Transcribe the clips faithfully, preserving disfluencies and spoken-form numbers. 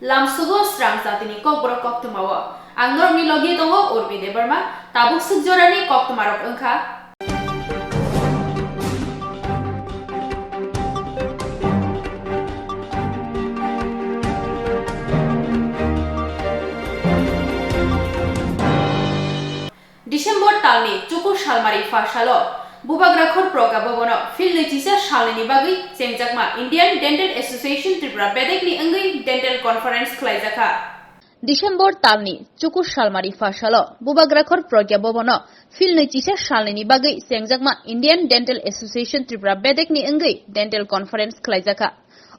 Lamsugo srang jatini kokborok koktwmao. Ang norokni logi tongo Urmi Debbarma, tabuk swk jorani koktwmarok wngkha. December talni chuku salmari pha salo Bubagrakhor Pragya Bhabono phil nwichisa salnini bagwi chengjakma Indian Dental Association Tripura bedekni wngwi dental conference khlaijakha. December talni chuku salmari pha salo Bubagrakhor Pragya Bhabono phil nwichisa salnini bagwi chengjakma Indian Dental Association Tripura bedekni wngwi dental conference khlaijakha.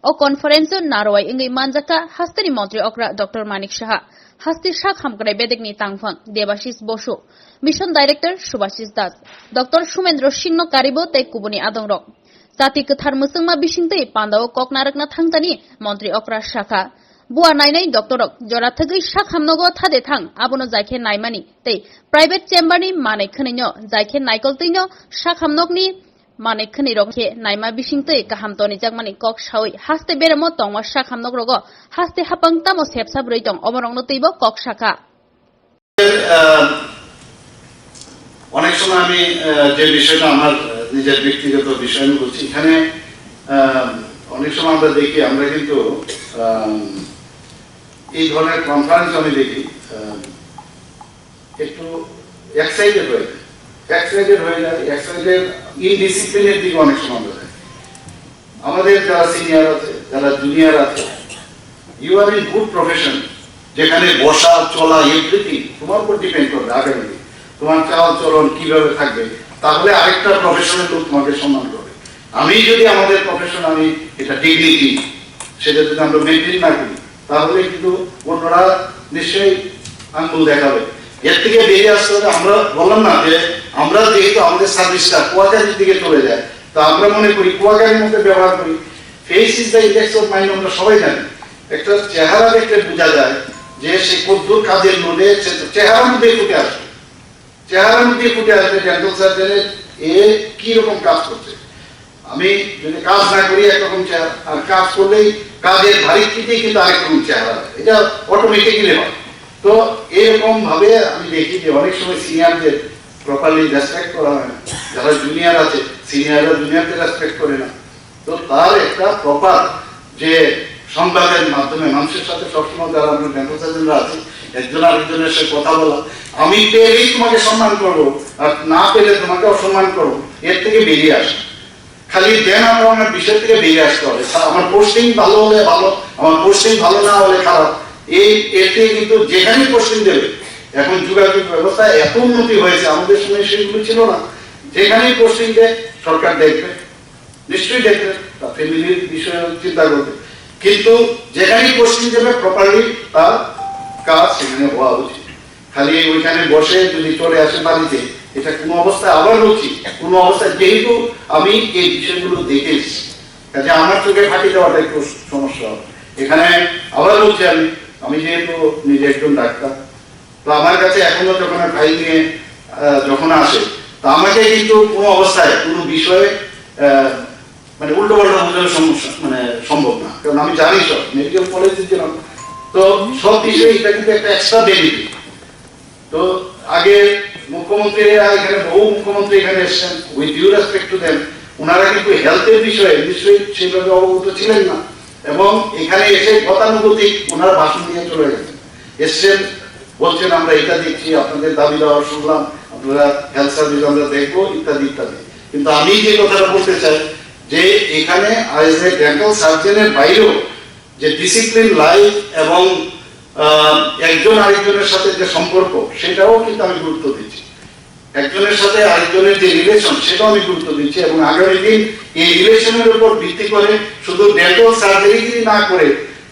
O conference-o narwai wngwi manjakha hasteni montri okra Doctor Manik Saha, haste sak hamkrai bedekni tangphang Debashis Bosu, Mission Director Subhashis Das, Doctor Sumendro Singhno karibo tei kubuni adongrok. Jati kwthar mwchwngma bisingtwi pandao kok narwkna thangtani montri okra sakha. Bua nainai doctorrok jora thwgwi sak hamnogo thade thang abono jaikhe naimani tei private chamber-ni manwi khwnwino jaikhe naikoltwino sak hamnokni manwi khwnwi rok khe naima bisingtwi kaham tonijakmani kok sawi haste beremo tongma sak hamnok rogo haste hapang tamo sepsa bwrwi tong omo rokno twibo kok sakha. আহ, অনেক সময় আমি, আহ, যে বিষয়টা আমার, আহ, নিজের ব্যক্তিগত বিষয় আমি বলছি, এখানে, আহ, অনেক সময় আমরা দেখি, আমরা কিন্তু, আহ, এই ধরনের কনফারেন্স আমি দেখি, আহ, একটু এক্সাইটেড হয়ে যায়, এক্সাইটেড হয়ে যায়, এক্সাইটেড, ইনডিসিপ্লিনের দিকে অনেক সময় আমরা যাই। আমাদের যারা সিনিয়র আছে, যারা জুনিয়র আছে, you are in good profession, যেখানে বসা, চলা, এভরিথিং তোমার উপর ডিপেন্ড করবে আগামী দিন, তোমার চাল চলন কিভাবে থাকবে, তাহলে আরেকটা প্রফেশনের লোক তোমাকে সম্মান করবে। আমি যদি আমাদের প্রফেশন, আমি এটা ডিগনিটি, সেটা যদি আমরা মেনটেন না করি, তাহলে কিন্তু অন্যরা নিশ্চয়ই আঙ্গুল দেখাবে। এর থেকে বেরিয়ে আসতে হবে। আমরা বললাম না যে আমরা যেহেতু আমাদের সার্ভিসটা কোয়ালিটির দিকে চলে যায়, তো আমরা মনে করি কোয়ালিটির মধ্যে ব্যবহার করি। Face is the index of mind, আমরা সবাই জানি। একটা চেহারা দেখলে বোঝা যায় যে সে কতদূর কাজের মধ্যে, সে তো চেহারার মধ্যে ফুটে আসবে। চেহারার মধ্যে ফুটে আসবে ডেন্টাল সার্জনের এ কি রকম কাজ করছে। আমি যদি কাজ না করি একরকম চেহারা, আর কাজ করলেই কাজের ভারিক্কিতেই কিন্তু আরেক রকম চেহারা হয়। এটা অটোমেটিক্যালি হয়। তো এরকম ভাবে আমি দেখি যে অনেক সময় সিনিয়রদের প্রপারলি রেসপেক্ট করা হয় না। যারা জুনিয়র আছে, সিনিয়ররা জুনিয়রদের রেসপেক্ট করে না। তো তার একটা প্রপার যে সংবাদের মাধ্যমে মানুষের সাথে সবসময় যারা আমরা ডেন্টাল সার্জনরা আছি, একজন আরেকজনের সাথে কথা বলা, আমি পেলেই তোমাকে সম্মান করবো, আর না পেলে তোমাকে অসম্মান করবো, এর থেকে বেরিয়ে আসা। খালি দেন আমার, আমার বিষয় থেকে বেরিয়ে আসতে হবে। তা আমার পোস্টিং ভালো হলে ভালো, আমার পোস্টিং ভালো না হলে খারাপ, এই এতে কিন্তু যেখানেই পোস্টিং দেবে, এখন যোগাযোগ ব্যবস্থা এত উন্নতি হয়েছে, আমাদের সময় সেগুলো ছিল না। যেখানেই পোস্টিং দেয় সরকার দেখবে, নিশ্চয়ই দেখবে, তার ফ্যামিলির বিষয়ে চিন্তা করবে, কিন্তু যেখানেই পোস্টিং দেবে প্রপারলি তার কাজ সেখানে হওয়া উচিত। খালি ওইখানে বসে যদি চলে আসে বাড়িতে, এটা কোনো অবস্থায়, আবার বলছি, কোনো অবস্থায়, যেহেতু আমি এই বিষয়গুলো দেখে এসেছি, কাজে আমার চোখে ফাঁকি দেওয়াটা একটু সমস্যা হবে। এখানে আবার বলছি আমি, আমি যেহেতু নিজে একজন ডাক্তার, তো আমার কাছে এখনো যখন ফাইল নিয়ে, আহ, যখন আসে, তো আমাকে কিন্তু কোনো অবস্থায় কোনো বিষয়ে, আহ, মানে উল্টো পাল্টা বোঝানো সমস্যা, মানে সম্ভব না, কারণ আমি জানি সব মেডিকেল কলেজে ছিলাম। তো সব বিষয়ে এটা কিন্তু একটা এক্সট্রা বেনিফিট। তো আগে মুখ্যমন্ত্রী, এখানে বহু মুখ্যমন্ত্রী এখানে এসেছেন, with due respect to them, ওনারা কিন্তু হেলথের বিষয়ে নিশ্চয়ই সেইভাবে অবগত ছিলেন না, এবং এখানে এসে গতানুগতিক ওনারা ভাষণ দিয়ে চলে গেছেন। এসছেন, বলছেন, "আমরা এটা দেখছি, আপনাদের দাবি দাওয়া শুনলাম, আপনারা হেলথ সার্ভিস আমরা দেখবো", ইত্যাদি ইত্যাদি। কিন্তু আমি যে কথাটা বলতে চাই যে এখানে অ্যাজ এ ডেন্টাল সার্জনের বাইরেও যে ডিসিপ্লিন লাইফ এবং, আহ, একজন আরেকজনের সাথে যে সম্পর্ক, সেটাও কিন্তু আমি গুরুত্ব দিচ্ছি। একজনের সাথে আরেকজনের যে রিলেশন, সেটাও আমি গুরুত্ব দিচ্ছি এবং আগামী দিন এই রিলেশনের উপর ভিত্তি করে শুধু ডেন্টাল সার্জারি যদি না করে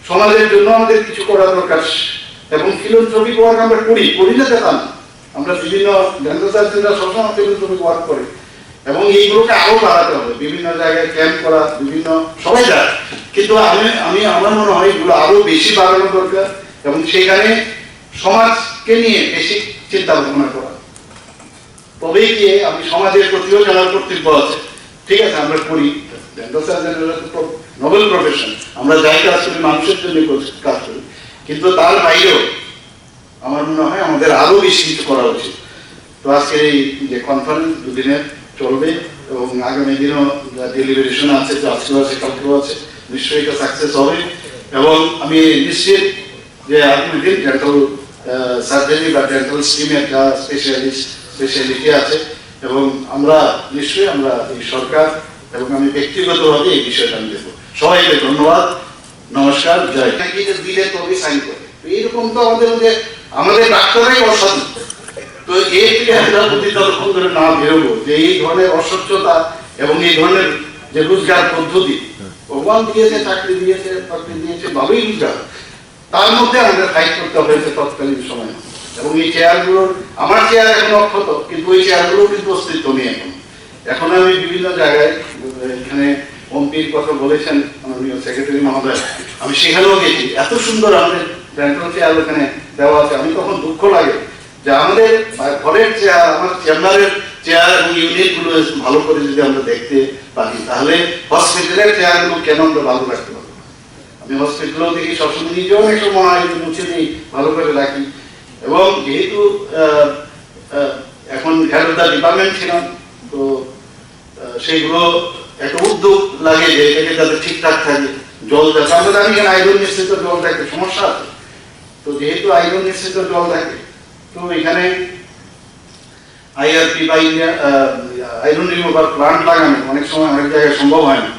সমাজের জন্য আমাদের কিছু করা দরকার। এবং ফিলান্থ্রপিক ওয়ার্ক আমরা করি, করি না তা না। আমরা বিভিন্ন ডেন্টাল সার্জনরা সবসময় ফিলান্থ্রপিক ওয়ার্ক করে এবং এইগুলোকে আরো বাড়াতে হবে। বিভিন্ন জায়গায় ক্যাম্প করা, বিভিন্ন, সবাই যায়, কিন্তু আমি, আমি, আমার মনে হয় এগুলো আরো বেশি বাড়ানো দরকার এবং সেখানে সমাজকে নিয়ে বেশি চিন্তা ভাবনা করা। তবেই গিয়ে আমি সমাজের প্রতিও যে আমার কর্তব্য আছে, ঠিক আছে, আমরা করি, ডেন্টাল সার্জনরা তো নোবেল প্রফেশন, আমরা যাই কাজ করি মানুষের জন্য কাজ করি, কিন্তু তার বাইরেও আমার মনে হয় আমাদের আরো বেশি কিছু করা উচিত। তো আজকে এই যে কনফারেন্স দুদিনের চলবে এবং আগামী দিনও ডেলিবারেশন আছে, তো আজকেও আছে, কালকেও আছে, নিশ্চয়ই এটা সাকসেস হবে। এবং আমি নিশ্চিত যে আগামী দিন ডেন্টাল সার্জারি বা ডেন্টাল স্ট্রিমের যা স্পেশালিস্ট স্পেশালিটি আছে, এবং আমরা নিশ্চয়ই আমরা এই সরকার এবং আমি ব্যক্তিগতভাবে এই বিষয়টা আমি দেখবো। সবাইকে ধন্যবাদ। নমস্কার, জয়। নাকি এটা দিলে তবে সাইন করে। তো এইরকম তো আমাদের মধ্যে, আমাদের ডাক্তাররাই অসাধু। তো এর থেকে আমরা যদি ততক্ষণ ধরে না বেরোবো যে এই ধরনের অস্বচ্ছতা এবং এই ধরনের যে রোজগার পদ্ধতি, ভগবান দিয়েছে, চাকরি দিয়েছে, চাকরি দিয়েছে, ভালোই রোজগার, তার মধ্যে আমাদের ফাইট করতে হয়েছে তৎকালীন সময়। এবং এই চেয়ারগুলোর, আমার চেয়ার এখন অক্ষত, কিন্তু ওই চেয়ারগুলোর কিন্তু অস্তিত্ব নেই এখন। এখন আমি বিভিন্ন জায়গায়, এখানে ওমপির কথা বলেছেন মাননীয় সেক্রেটারি মহোদয়, আমি সেখানেও গেছি। এত সুন্দর আমাদের ডেন্টাল চেয়ার ওখানে দেওয়া আছে। আমি তখন দুঃখ লাগে যে আমাদের ঘরের চেয়ার, আমার চেম্বারের চেয়ার এবং ইউনিটগুলো ভালো করে যদি আমরা দেখতে পারি, তাহলে হসপিটালের চেয়ারগুলো কেন আমরা ভালো রাখতে পারবো না? আমি হসপিটালও দেখি, সবসময় নিজেও অনেক সময় মনে হয় যে মুছে দিই, ভালো করে রাখি। এবং যেহেতু আহ, আহ, এখন হেড অফ দ্য ডিপার্টমেন্ট ছিলাম, তো আহ, সেইগুলো একটা উদ্যোগ লাগে যে এটাকে যাতে ঠিকঠাক থাকে, জল যাতে আমরা জানি এখানে আয়রন মিশ্রিত জল থাকে, সমস্যা আছে। তো যেহেতু আয়রন মিশ্রিত জল থাকে, তো এখানে আইআরপি বা ইন্ডিয়া আয়রন রিমুভার প্লান্ট লাগানো অনেক সময় অনেক জায়গায় সম্ভব হয় না,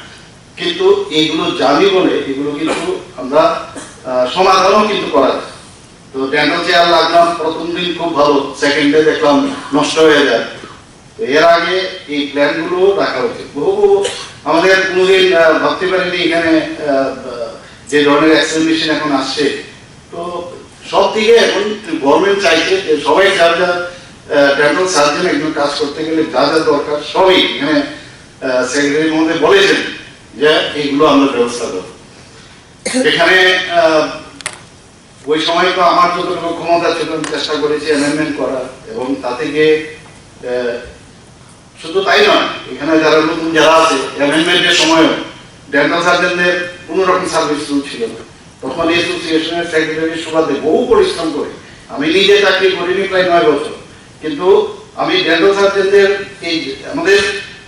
কিন্তু এইগুলো জানি বলে এগুলো কিন্তু আমরা আহ, সমাধানও কিন্তু করা যায়। তো ডেন্টাল চেয়ার লাগলাম, প্রথম দিন খুব ভালো, সেকেন্ড ডে দেখলাম নষ্ট হয়ে যায়। তো এর আগে এই প্ল্যানগুলো রাখা উচিত। বহু বহু আমাদের কোনোদিন আহ, ভাবতে পারিনি এখানে আহ, যে ধরনের এক্সামিনেশন এখন আসছে। তো সব দিকে এখন গভর্নমেন্ট চাইছে যে সবাই যার যার ডেন্টাল সার্জন একজন কাজ করতে গেলে যা যা দরকার সবই এখানে সেক্রেটারি মহোদয় বলেছেন যে এইগুলো আমরা ব্যবস্থা করব। এখানে আহ, ওই সময় তো আমার যতটুকু ক্ষমতা ছিল আমি চেষ্টা করেছি অ্যামেন্ডমেন্ট করার, এবং তাতে গিয়ে আহ, শুধু তাই নয়, এখানে যারা নতুন যারা আছে, অ্যামেন্ডমেন্টের সময়ও ডেন্টাল সার্জনদের কোনো রকম সার্ভিস ছিল না। তখন অ্যাসোসিয়েশনের সেক্রেটারির সুবাদে বহু পরিশ্রম করে, আমি নিজে চাকরি করিনি প্রায় নয় বছর, কিন্তু আমি ডেন্টাল সার্জনদের এই যে আমাদের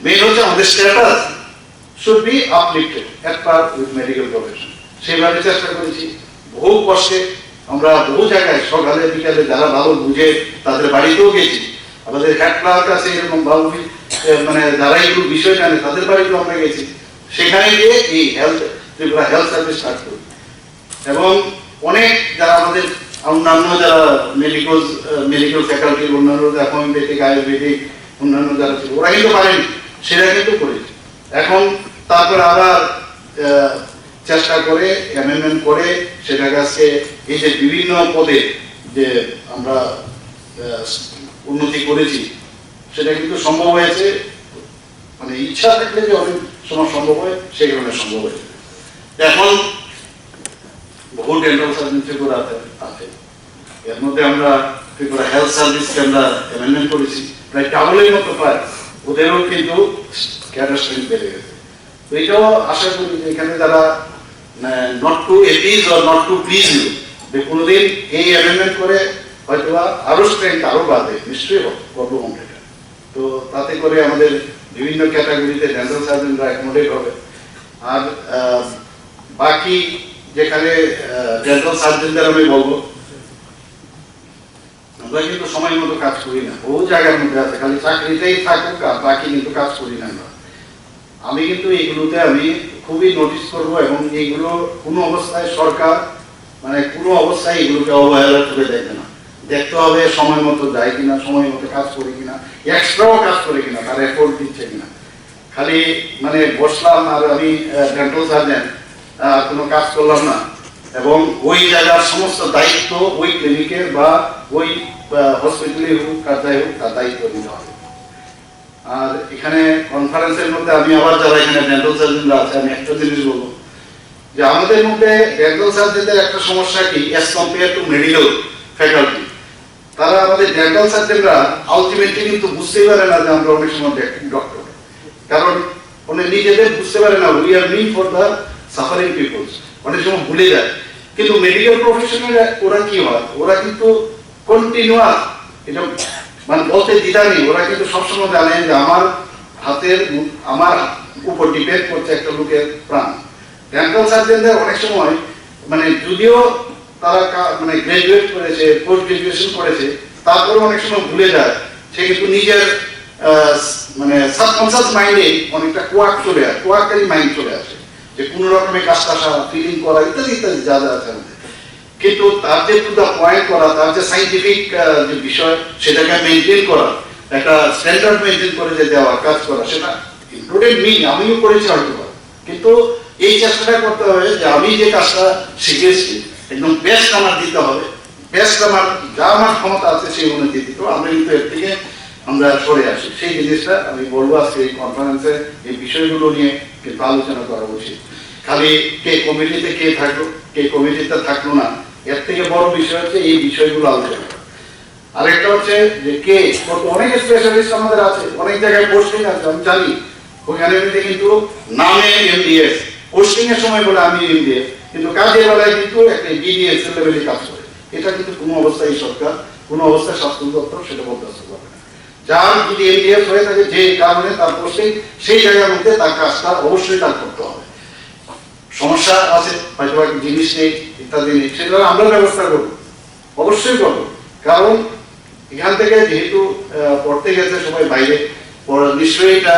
মেইন হচ্ছে আমাদের status should be uplifted at par with medical profession। সেভাবে চেষ্টা করেছি বহু কষ্টে। আমরা বহু জায়গায় সকালে বিকালে যারা ভালো বুঝে তাদের বাড়িতেও গেছি। আমাদের হেড ক্লার্ক আছে এরকম ভালো বি- এ, মানে যারা একটু বিষয় জানে তাদের বাড়িতেও আমরা গেছি। সেখানে গিয়ে এই হেলথ ত্রিপুরা হেলথ সার্ভিস স্টার্ট করি। এবং অনেক যারা আমাদের অন্যান্য যারা মেডিকেল মেডিকেল ফ্যাকাল্টির অন্যান্য যারা হোমিওপ্যাথিক আয়ুর্বেদিক অন্যান্য যারা ছিল ওরা কিন্তু পারেনি, সেটা কিন্তু করেছে। এখন তারপরে আবার আহ, চেষ্টা করে অ্যামেন্ডমেন্ট করে সেটাকে আজকে এই যে বিভিন্ন পদে যে আমরা আহ, উন্নতি করেছি সেটা কিন্তু সম্ভব হয়েছে, মানে ইচ্ছা থাকলে যে অনেক সময় সম্ভব হয় সেই কারণে সম্ভব হয়েছে। এখন বহু ডেন্টাল সার্জন ত্রিপুরাতে আছে। এর মধ্যে আমরা ত্রিপুরা হেলথ সার্ভিসকে আমরা অ্যামেন্ডমেন্ট করেছি, প্রায় ডাবলের মতো প্রায়, ওদেরও কিন্তু ক্যাডার স্ট্রেংথ বেড়ে গেছে। তো এটাও আশা করি যে এখানে যারা not to appease or not to please যে কোনোদিন এই অ্যামেন্ডমেন্ট করে হয়তো বা আরো স্ট্রেংথ আরো বাড়বে, নিশ্চয়ই হবে, করবো আমরা এটা। তো তাতে করে আমাদের বিভিন্ন ক্যাটাগরিতে ডেন্টাল সার্জনরা অ্যাকোমোডেট হবে। আর আহ, বাকি যেখানে ডেন্টাল সার্জনদের আমি বলবো, আমরা কিন্তু সময় মতো কাজ করি না। বহু জায়গার মধ্যে আছে, খালি চাকরিতেই থাকুক আর বাকি কিন্তু কাজ করি না আমরা। আমি কিন্তু এইগুলোতে আমি খুবই নোটিস করব এবং এইগুলো কোনো অবস্থায় সরকার মানে কোনো অবস্থায় এগুলোকে অবহেলার চোখে দেখবে না। দেখতে হবে সময় মতো যায় কিনা, সময় মতো কাজ করি কিনা, এক্সট্রাও কাজ করে কিনা, তার এফোর্ট দিচ্ছে কিনা। খালি মানে বসলাম আর আমি ডেন্টাল সার্জন, কোনো কাজ করলাম না, এবং ওই জায়গার সমস্ত দায়িত্ব ওই ক্লিনিকের বা ওই হসপিটালে হোক, কার যাই হোক, তার দায়িত্ব নিতে হবে। আর এখানে কনফারেন্সের মধ্যে আমি আবার যারা এখানে ডেন্টাল সার্জনরা আছে, আমি একটা জিনিস বলবো যে আমাদের মধ্যে ডেন্টাল সার্জনদের একটা সমস্যা কি, as compare to medical faculty, তারা আমাদের ডেন্টাল সার্জনরা আলটিমেটলি কিন্তু বুঝতেই পারে না যে আমরা অনেক সময় ডক্টর। কারণ ওরা নিজেদের বুঝতে পারে না, we are mean for the suffering peoples, অনেক সময় ভুলে যায়। কিন্তু মেডিকেল প্রফেশনাল ওরা কি হয়, ওরা কিন্তু কন্টিনিউয়াস, এটা মানে বলতে দ্বিধা নেই, ওরা কিন্তু সবসময় জানেন যে আমার হাতের, আমার উপর ডিপেন্ড করছে একটা লোকের প্রাণ। ডেন্টাল সার্জনদের অনেক সময়, মানে, যদিও তারা কা- মানে গ্র্যাজুয়েট করেছে, পোস্ট গ্র্যাজুয়েশন করেছে, তারপরে অনেক সময় ভুলে যায়। সে কিন্তু নিজের আহ, মানে সাবকনসিয়াস মাইন্ডে অনেকটা কোয়াক চলে আসে, কোয়াকারি মাইন্ড চলে আসে, যে কোনো রকমের কাশকাশা ফিলিং করা ইত্যাদি ইত্যাদি যা যা আছে আমাদের। কিন্তু তার যে টু দ্য পয়েন্ট করা, তার যে সায়েন্টিফিক যে বিষয়, সেটাকে মেনটেন করা, একটা স্ট্যান্ডার্ড মেনটেন করে যে দেওয়া, কাজ করা, সেটা ইনক্লুডেড মি, আমিও করেছি হয়তো বা। কিন্তু এই চেষ্টাটা করতে হবে যে আমি যে কাজটা শিখেছি, একদম বেস্ট আমার দিতে হবে, বেস্ট আমার, যা আমার ক্ষমতা আছে সেই অনুযায়ী দিতে হবে। আমরা কিন্তু এর থেকে আমরা সরে আসি। সেই জিনিসটা আমি বলবো, আজকে এই কনফারেন্সে এই বিষয়গুলো নিয়ে কিন্তু আলোচনা করা উচিত। খালি কে কমিটিতে কে থাকলো, কে কমিটিতে থাকলো না, এর থেকে বড় বিষয় হচ্ছে এই বিষয়গুলো আলোচনা করা। আরেকটা হচ্ছে যে কে, কত, অনেক স্পেশালিস্ট আমাদের আছে, অনেক জায়গায় পোস্টিং আছে, আমি জানি। ওখানে কিন্তু নামে এমডিএস, পোস্টিং এর সময় বলে আমি এমডিএস, কিন্তু কাজের বেলায় কিন্তু একটা বিডিএস লেভেলে কাজ করে। এটা কিন্তু কোনো অবস্থায় সরকার, কোনো অবস্থায় স্বাস্থ্য দপ্তর সেটা বরদাস্ত করবে না। যার যদি এমডিএস হয়ে থাকে, যে কারণে তার পোস্টিং, সেই জায়গার মধ্যে তার কাজটা অবশ্যই তার করতে হবে। সমস্যা আছে, হয়তো বা জিনিস নেই, ইত্যাদি নেই, সেগুলো আমরা ব্যবস্থা করবো, অবশ্যই করবো। কারণ এখান থেকে যেহেতু আহ, পড়তে গেছে সবাই বাইরে, পড়া নিশ্চয়ই এটা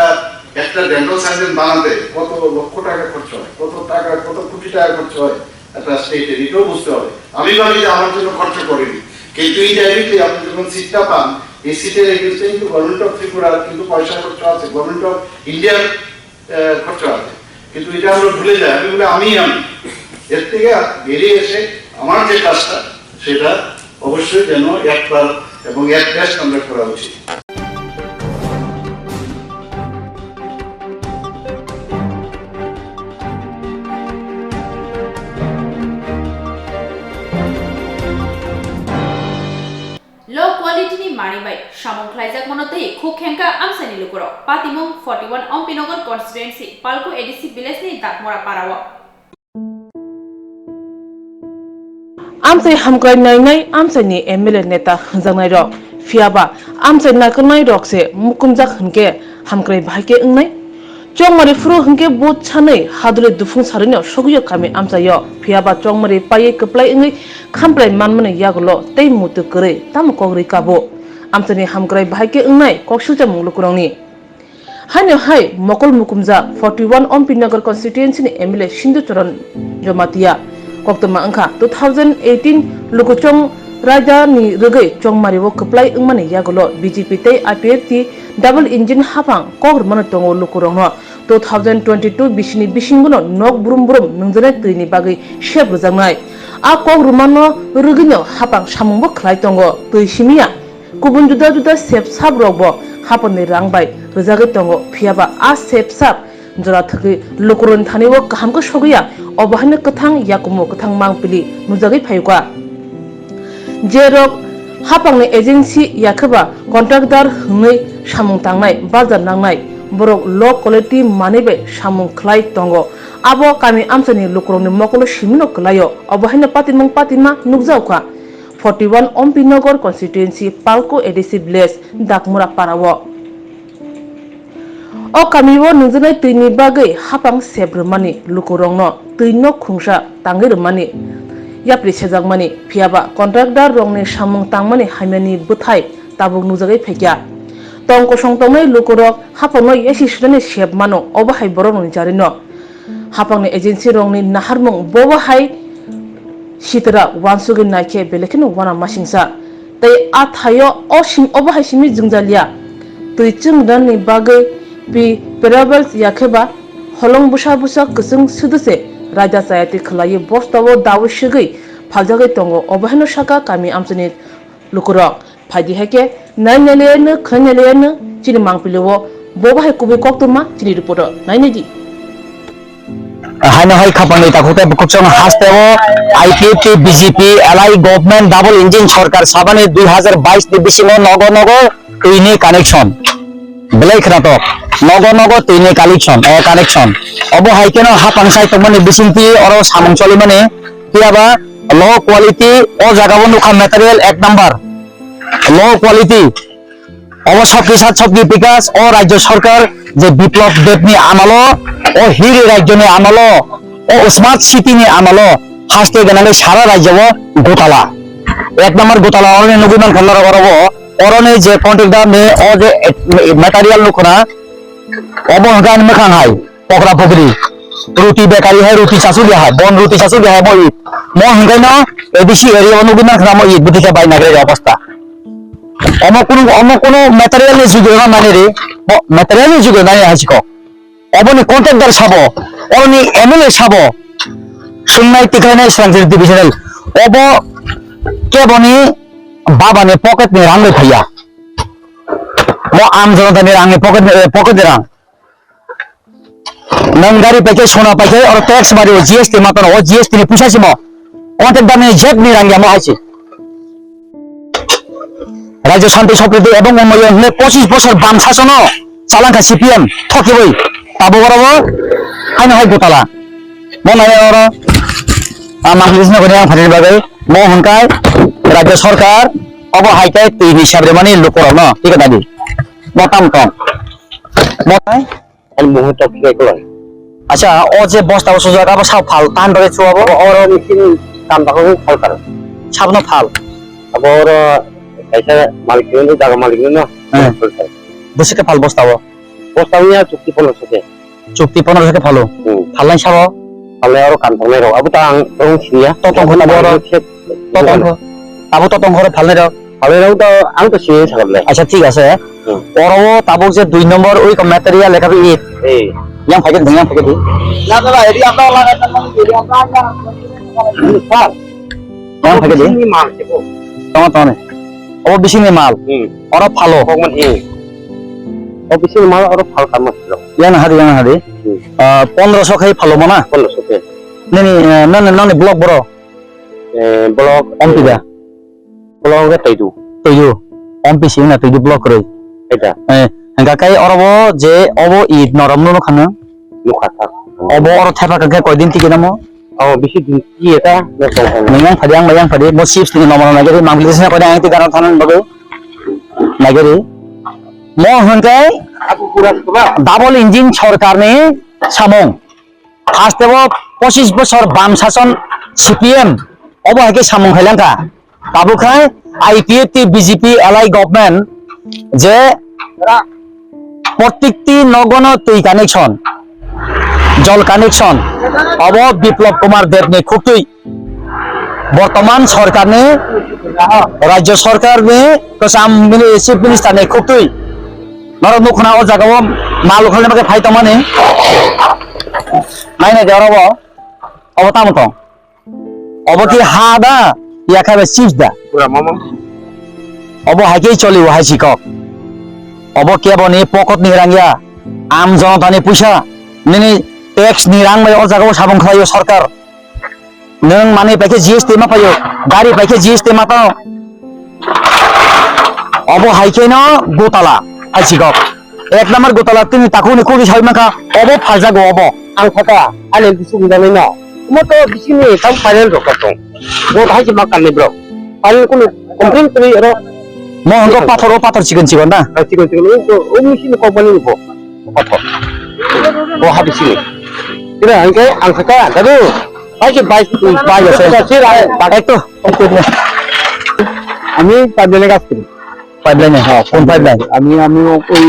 একটা ডেন্টাল সার্জন বানাতে কত লক্ষ টাকা খরচ হয়, কত টাকা, কত কোটি টাকা খরচ হয় একটা স্টেটে, এটাও বুঝতে হবে। আমি ভাবি যে আমার জন্য খরচ করেনি, কিন্তু ইনডাইরেক্টলি আপনি যখন সিটটা পান, এই সিটের এগেনস্টে কিন্তু গভর্নমেন্ট অফ ত্রিপুরার কিন্তু পয়সা খরচ আছে, গভর্নমেন্ট অফ ইন্ডিয়ার আহ, খরচা আছে, কিন্তু এটা আমরা ভুলে যাই। আমি বলি, আমি আমি এর থেকে বেরিয়ে এসে আমার যে কাজটা, সেটা অবশ্যই যেন একবার এবং এক ব্যাচ আমরা করা উচিত। Low quality ni manwi bai samung khlaijak mano tei khuk khengkha amchaini lukurok. Patimung forty one Ompinagar constituency Palku A D C village ni Dakmura parao. Amchai hamkrai nainai amchaini M L A neta hwnjaknairok, phiyaba amchai nakarnairok se mukumjak hwnkhe hamkrai bahai khe wngnai? Chongmari phuru hwnkhe vote sanwi hadwlwi dufung sarwino sogwio kami amchaio, phiyaba chongmari paiwi kwplai wngwi khamprai manmani yagulo tei muitu kwrwi tamo kok rwi kabo? Amchaini hamkrai bahai khe wngnai kok silchamung lukurokni. Haino hai mokol mukumjak forty one Ompinagar constituency ni M L A Sindhu Charan Jamatia koktwma wngkha two thousand eighteen lukuchong raida ni rwgwi chongmari o kwplai wngmani yagulo B J P tei I P F T double engine haphang kok rwmani tongo lukurokno. Two thousand twenty two bisini bisingono nok brum brum nungjaknai twi ni bagwi sep rwjaknai. A kok rwmano rwgwino haphang samungbo khlai tongo, twi simiya. Kubun juda juda sep sap rokbo haphangni rang bai rwjagwi tongo, phiyaba a sep sap jora thwgwi lukurokni thani o kaham khe sogwi ya, obo haino kwthang yakumo kwthang mangpili nujagwi phaikha. Je rok haphangni agency yakhe ba contractor hwnwi samung tangnai, barja nangnai, borok low quality manwi bai samung khlai tongo. Abo kami amchaini lukurokni mokolo simino kwlaio, obo haino patimung patima nukjaokha. Forty one Ompinagar constituency Palku A D C village Dakmura parao. O kamio nungjaknai twini bagwi haphang sep rwmani lukurokno twino khungsa tangwi rwmani, yapri sejakmani, phiyaba contractor rokni samung tangmani hamyani bwthai tabuk nukjagwi phaikha. Tong kosong tongnai lukurok haphangno yasi swnani sep mano, obo hai borokni jarino. Haphangni agency rokni naharmung bobo hai sitra wansugwi naikhe belai kheno wana masingsa. Tei a thaio o sim-, obo hai simi jwngjaliya. Twi chwng rwni bagwi pi parabels yakhe ba holong bwsa bwsa kwchwng swdwse raida chayatwi khwlaiwi bostao dawi swgwi phaljagwi tongo, obo haino sakha kami amchaini lukurok. Phaidi hai khe nai nai le no, khwlai nai le no, chini mangpili o bo bahai kubui koktwma chini report o nai nai di. Haino hai khapangni takhuk tei bukhuk chwng haste o I P F T, B J P, allied government, double engine sorkar sabani dui hazar bais ni bisingo nogo nogo twi ni connection. Belai khwnatok, nogo nogo twi ni collection, eh, connection. Obo hai kheno haphang sai tongmani bisingtwi oro samung cholimani Phiya ba low quality, o jaga o nukha material ek number, low quality. Obo Shakti Sat Shakti Bikash, o Rajya Sarkar je Biplab Deb ni amalo, o Hiri Rajya ni amalo, o Smart City ni amalo, haste ganale sara Rajya o gotala. Ek number gotala, oroni nugui mankha norok oro o, oroni je contractor ni o je material nukhuna, obo hwnkha ani mwkhang hai. Pokra pokri. Ruti bekari hai, ruti chasuli hai, bon ruti chasuli hai, mo it. Mo hwnkhe no A D C area o nugui mankha mo it, bwtwi khe bai nagre obostha. Omo kunu, omo kunu material ni jugo ma mani re, mo material ni jugo nani hai chiko. Obo ni contractor sabo, obo ni M L A sabo, sungnai tikhainai Srangchari divisional. Obo kebo ni baba ni pocket ni rang bai phaiya. Mo am jonota ni rang ni pocket ni, eh, pocket ni rang. Nwng gari paikhe, sona paikhe, oro tax mari o G S T matano, o G S T ni puisa simo. Contractor ni jeb ni rang yamo hai se. Rajya Shanti Sampriti ebong Unnayon hwnwi pochis bosor bam sasono chalangkha C P M thokiwi. Tabuk oro bo haino hai gotala. Mo nai oro, ah, mang business kori ang phaini bagwi. Mo hwnkai Rajya Sarkar obo hai khe twi ni sabrimani lukurokno thik khe dadi. Mo tam tong. Mo nai Ani muhurto khikai khulai. Acha, o je bosta o sujak abo sa phal tan dore chu abo? Abo oro machine tam bakho phal kar. Sabno phal. Abo oro kaisa malik ni jaga malik ni no. Hmm. Phal kar. Bwswk khe phal bosta o? Bosta o ya chukti pondro so khe. Chukti pondro so khe phalo. Hmm. Phalnai sabo? Phalnai oro kam tongnai rok. Abo ta ang rong siya. Totong kho abo oro. Totong kho. Abo totong kho oro phalnai rok. Phalnai rok to ang to siya sakap le. Acha thik ase. Hmm. Oro o tabuk je dui number oi ko material lekha bi it. Eh. Yang packet ding, yang packet ding. Sir. Yang packet ding. Ini mal sih, Bu. Tama tama. Obo bisingni mal. Hmm. Oro phalo. Kok man, eh. O bisingni mal oro phal kama sih. Yang hadi, yang hadi. Hmm. Ah, pondro so khai phalo mana? Pondro so khai. Nini, eh, nani, nani block boro? Eh, block, Ompi da? Block hwnkhe Toidu. Toidu. Ompi si wngna Toidu block kwrwi. Eta. Eh, hwnkha khe oro bo je obo it norom no nukha no? Nukha sir. Obo oro thepa khe koidin tiki namo? Oh, bisi din tiki eta no tong tong. Nang yang phadi, ang yang phadi, mo chips ni nomo nang gari, mang bisi na koidin ang ti garan thanan bagwi. Nagari. Mo hwnkhe Aku pura suka. Double engine sorkar ni samung. Hasteo pochis bosor bam sason C P M obo hai khe samung khailangkha. Tabuk khai I P F T B J P allied government je prottekti nogono twi connection, jol connection obo Biplab Kumar Deb ni khuktwi. Bortoman sorkarni, rajya sorkarni kwcham mini-, chief minister ni khuktwi. Norok nukhuna o jaga o mal ukhalni bagwi phai tongmani. Nai nai de oro bo. Obo tamo tong. Obo ki ha da, ya khe chips da. Pura mama. Obo hai khe choli o hai sikok. Obo kebo ni pocket ni rang ya. Am jonota ni puisa. Nini tax ni rang bai o jaga o sabung khlai o sorkar. Nwng manwi paikhe G S T ma paio, gari paikhe G S T ma tano. Obo hai khe no gotala, hai sikok. Ek number gotala tini takhuk ni khuk sai mankha, obo phaljago obo. Ang thaka, ani bising dani no. Mo to bising ni tam final rok tong. Bo hai se makan ni bro. Final kunu complain kri ro. Mo hwnkhe pathor o pathor chikon chikon da. Ah, chikon chikon, o, o machine company ni bo. Pathor. Bo ha bising ni. Kira hwnkhe ang thaka, dadu. Hai se bike, bike আছে। আছে, রাখ। Bike তো। আমি পাইপলাইনে কাজ করি। পাইপলাইনে? হ্যাঁ, কোন পাইপলাইন? আমি, আমি ও-, ওই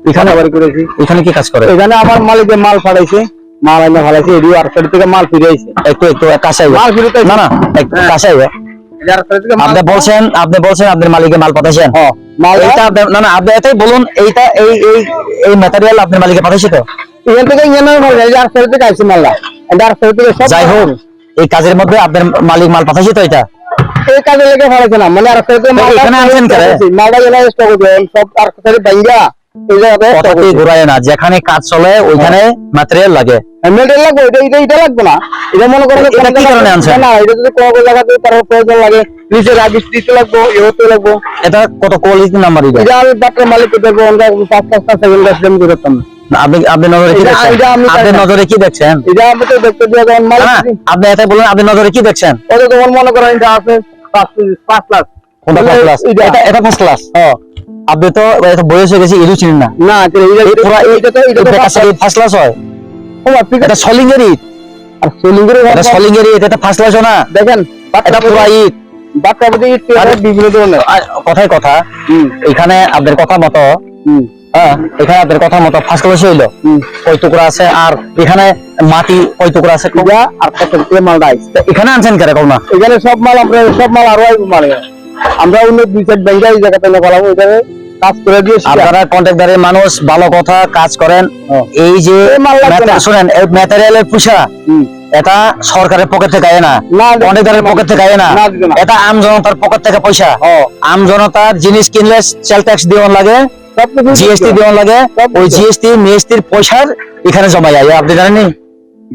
এখানে বাড়ি করেছি। এখানে কি কাজ করে? এখানে আমার মালিকে মাল পাঠাইছে, মাল এনে ফালাইছে, এদিকে আর সাইড থেকে মাল ফিরে আইছে। একটু, একটু কাছে আইবে। মাল ফিরে আইছে। না, না, একটু হ্যাঁ। কাছে আইবে। এদিকে আর সাইড থেকে মাল আপনি বলছেন, আপনি বলছেন আপনার মালিকে মাল পাঠাইছেন? হ্যাঁ, মাল এইটা আপনি, না, না, আপনি এটাই বলুন, এইটা, এই, এই, এই ম্যাটেরিয়াল আপনার মালিকে পাঠাইছে তো? এখান থেকে ইয়ে না হয়, এই যে আর সাইড থেকে আইছে মালটা। এটা আর সাইড থেকে সব যাই হোক, এই কাজের মধ্যে আপনার মালিক মাল পাঠাইছে তো এটা? এই কাজে লেগে ফালাইছে না, মানে আর সাইড থেকে এই মালটা এখানে আনছেন কেন? পাঠাইছে, মালটা এনে স্টক হয়েছে, সব আর সাইড ভাঙ্গা, এই জায়গাতে কথা স্টক তুই হয়েছে। ঘুরায় না, যেখানে কাজ চলে ওইখানে ম্যাটেরিয়াল লাগে। হ্যাঁ, ম্যাটেরিয়াল লাগবে, এটা, এটা, এটা লাগবে না। এটা মনে করেন এটা কি কারণে আনছেন? না, এটা যদি কোনো জায়গাতে তার প্রয়োজন লাগে, নিচে রাবিশ দিতে লাগবো, ইয়ে হতে লাগবো। এটা কত কোয়ালিটি নাম্বার এটা? এটা আমি বাট্টার মালিক করতে পারবো, আমরা পাঁচ পাঁচটা সেকেন্ড দশ সেকেন্ড করতাম না। না, আপনি, আপনি নজরে কি এটা, দেখছেন? এটা আমি চাই আপনি না। নজরে কি দেখছেন? এটা আমি তো দেখতে দিয়ে যখন মালিক না, না, খুশি। আপনি এটা বলুন, আপনি নজরে কি দেখছেন? ওটা তখন মনে করেন এটা আছে পাঁচ, পাঁচ লাখ। কোনটা তাহলে পাঁচ লাখ? এটা এটা, এটা পাঁচ লাখ। হ্যাঁ। আপনি তো এটা বয়স হয়ে গেছে, ইটও চিনেন না। না, এটা, এটা, এই পুরা এই, এটা তো, এটা এই তো বেকার পাঁচ লাখ। সাথে পাঁচ লাখ হয়? ও, আপনি এটা সলিংয়ের ইট। আর সলিংয়ের ইট এটা পাঁচ লাখ। সলিংয়ের ইট, এটা পাঁচ লাখ না। দেখেন, এটা পুরা ইট। বাচ্চা বুঝে ইট আরে, বিভিন্ন ধরনের। আর কথায় কথা, হুম। এখানে আপনার কথা মতো, হুম। হ্যাঁ, এখানে আপনার কথা মতো পাঁচ লাখ হইলো। হুম। কয় টুকরা আছে আর এখানে মাটি কয় টুকরা আছে? ইয়া আর কত টুকরা মাল নাই। তো এখানে আনছেন কেন কম না? এখানে সব মাল আমরা, সব মাল আরো আইবো মাল। আমরা অন্য দুই চার ব্যাংকে এই জায়গাতে না বলা, ওইখানে কাজ করে দিয়ে শিখা। আপনারা কন্ট্রাক্টরের মানুষ, ভালো কথা, কাজ করেন। হ্যাঁ। এই যে এই মাল লাগবে ম্যাটে-, না। শুনেন, এই ম্যাটেরিয়ালের পয়সা, হুম। এটা সরকারের পকেট থেকে আয় না, না, না, কন্ট্রাক্টরের না, পকেট থেকে আয় না, না, দিবে না। এটা আম জনতার পকেট থেকে পয়সা। ও। আম জনতার জিনিস কিনলে সেল ট্যাক্স দেওয়া লাগে, সব কিছু জিএসটি দিতে দেওয়া লাগে, সব ওই কিছু। জিএসটি, মিএসটির পয়সার এখানে জমা যায়, আপনি জানেননি?